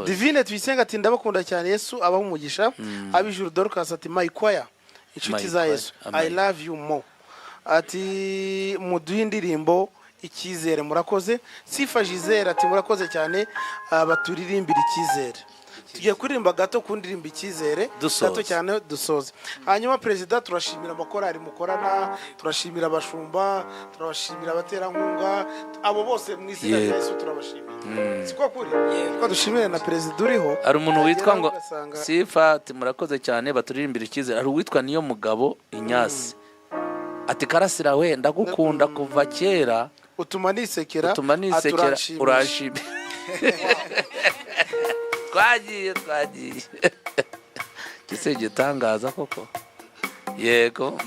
Divine Tuyisenga ati ndabakunda cyane, Yesu abaha umugisha. Abijuru Dorcas ati my choir, inshuti za Yesu, I love you more. Ati muduhe indirimbo icyizere, murakoze. Sifa Gisele ati murakoze cyane, baturirimbira icyizere. Tugiye kuririmba gato ku ndirimbo icyizere gato cyane dusoze. Hanyuma perezida, turashimira amakorali mukorana, turashimira abashumba, turabashimira abaterankunga, abo bose mu izina rya Yesu turabashimira. Siko kuri ko dushimira na perezida uriho. Hari umuntu witwa ngo Sifa ati murakoze cyane baturirimbira icyizere. Hari uwitwa Niyo Mugabo Inyasi ati Karasira we ndagukunda kuva kera, utuma nisekera uranshimira. Twagiye. Gise gitangaza koko. Yego.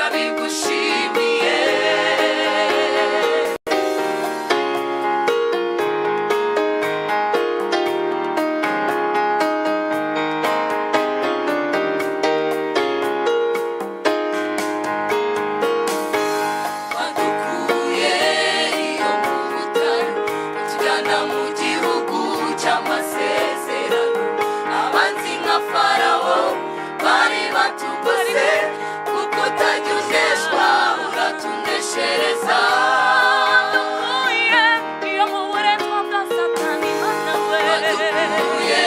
Turabigushimiye. Wadukuye iyo mu butayu, utujyana mu gihugu cy'amasezerano. Abanzi nka Farawo bari batugose, kuko utajya uneshwa uratuneshereza. Wadukuye iyo mu buretwa bwa Satani, Mana we. Wadukuye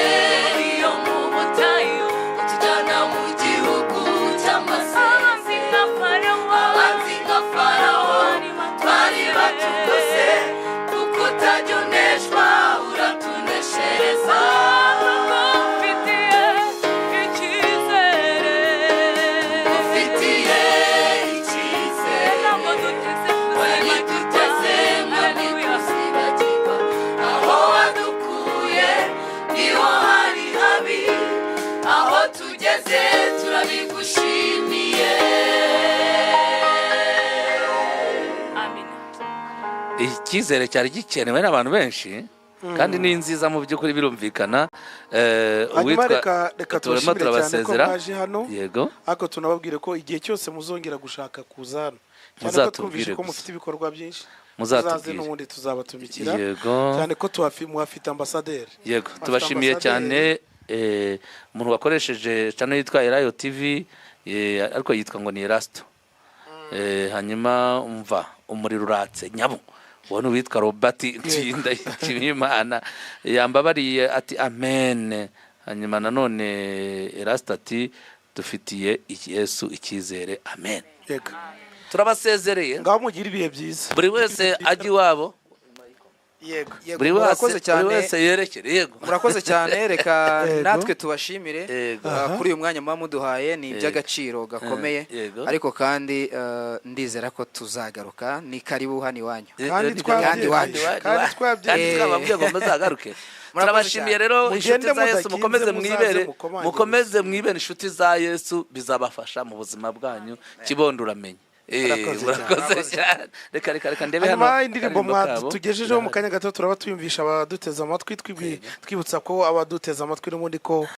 iyo mu butayu, utujyana mu gihugu cy'amasezerano. Abanzi nka Farawo bari batugose, kuko utajya uneshwa uratuneshereza. Ufitiye icyizere, Ufitiye icyizere, ntabwo duteze ntiduteze mwami kuzibagirwa. Aho wadukuye niho hari habi, aho tugeze turabigushimiye. Icyizere cyari gikenewe n'abantu benshi, kandi ni nziza mu by'ukuri, birumvikana. Hanyuma Uwitwa reka turimo tubashimire cyane ko turabasezera. mwaje hano. Yego. Ariko tunababwire ko igihe cyose muzongera gushaka kuza hano, cyane ko Muzatubwire twumvise ko gusa. mufite ibikorwa byinshi, Muzatubwire. muzaze n'ubundi tuzabatumikira. Yego. Cyane ko muhafite ambasaderi. Yego. Muhafite Tubashimiye ambasaderi. cyane, umuntu wakoresheje channel yitwa Elayo TV, ariko yitwa ngo ni Erasto. Hanyuma umva umuriro uratse nyabo, uwo ni uwitwa Robert Ndayishimiyimana, yambabariye ati amen. Hanyuma nanone Erasto ati dufitiye Yesu icyizere, amen. Yego. Turabasezereye. Ngaho mugire ibihe byiza. Buri wese ajya iwabo. Yego. Yego, Buri wese murakoze cyane. Buri wese yerekere. Yego. Murakoze cyane, reka Yego. natwe tubashimire Yego. Kuri uyu mwanya muba muduhaye, ni Yego. iby'agaciro gakomeye. Yego. Ariko kandi ndizera ko tuzagaruka, ni karibu hano iwanyu. Kandi Kandi iwacu. kandi twabye- Kandi twababwiye ngo muzagaruke. Murakoze Turabashimiye cyane. rero, Mugende inshuti za Yesu, mudakinze, mukomeze muzaze mwibere, mukomange. Mukomeze mwibere inshuti za Yesu, bizabafasha mu buzima bwanyu. Kibondo uramenye. Murakoze cyane. Murakoze cyane. Reka ndebe hano Hanyuma indirimbo akaririmbo kabo. tugejejeho mu kanya gato turaba tuyumvisha abaduteze amatwi, twibutsa ko abaduteze amatwi n'ubundi ko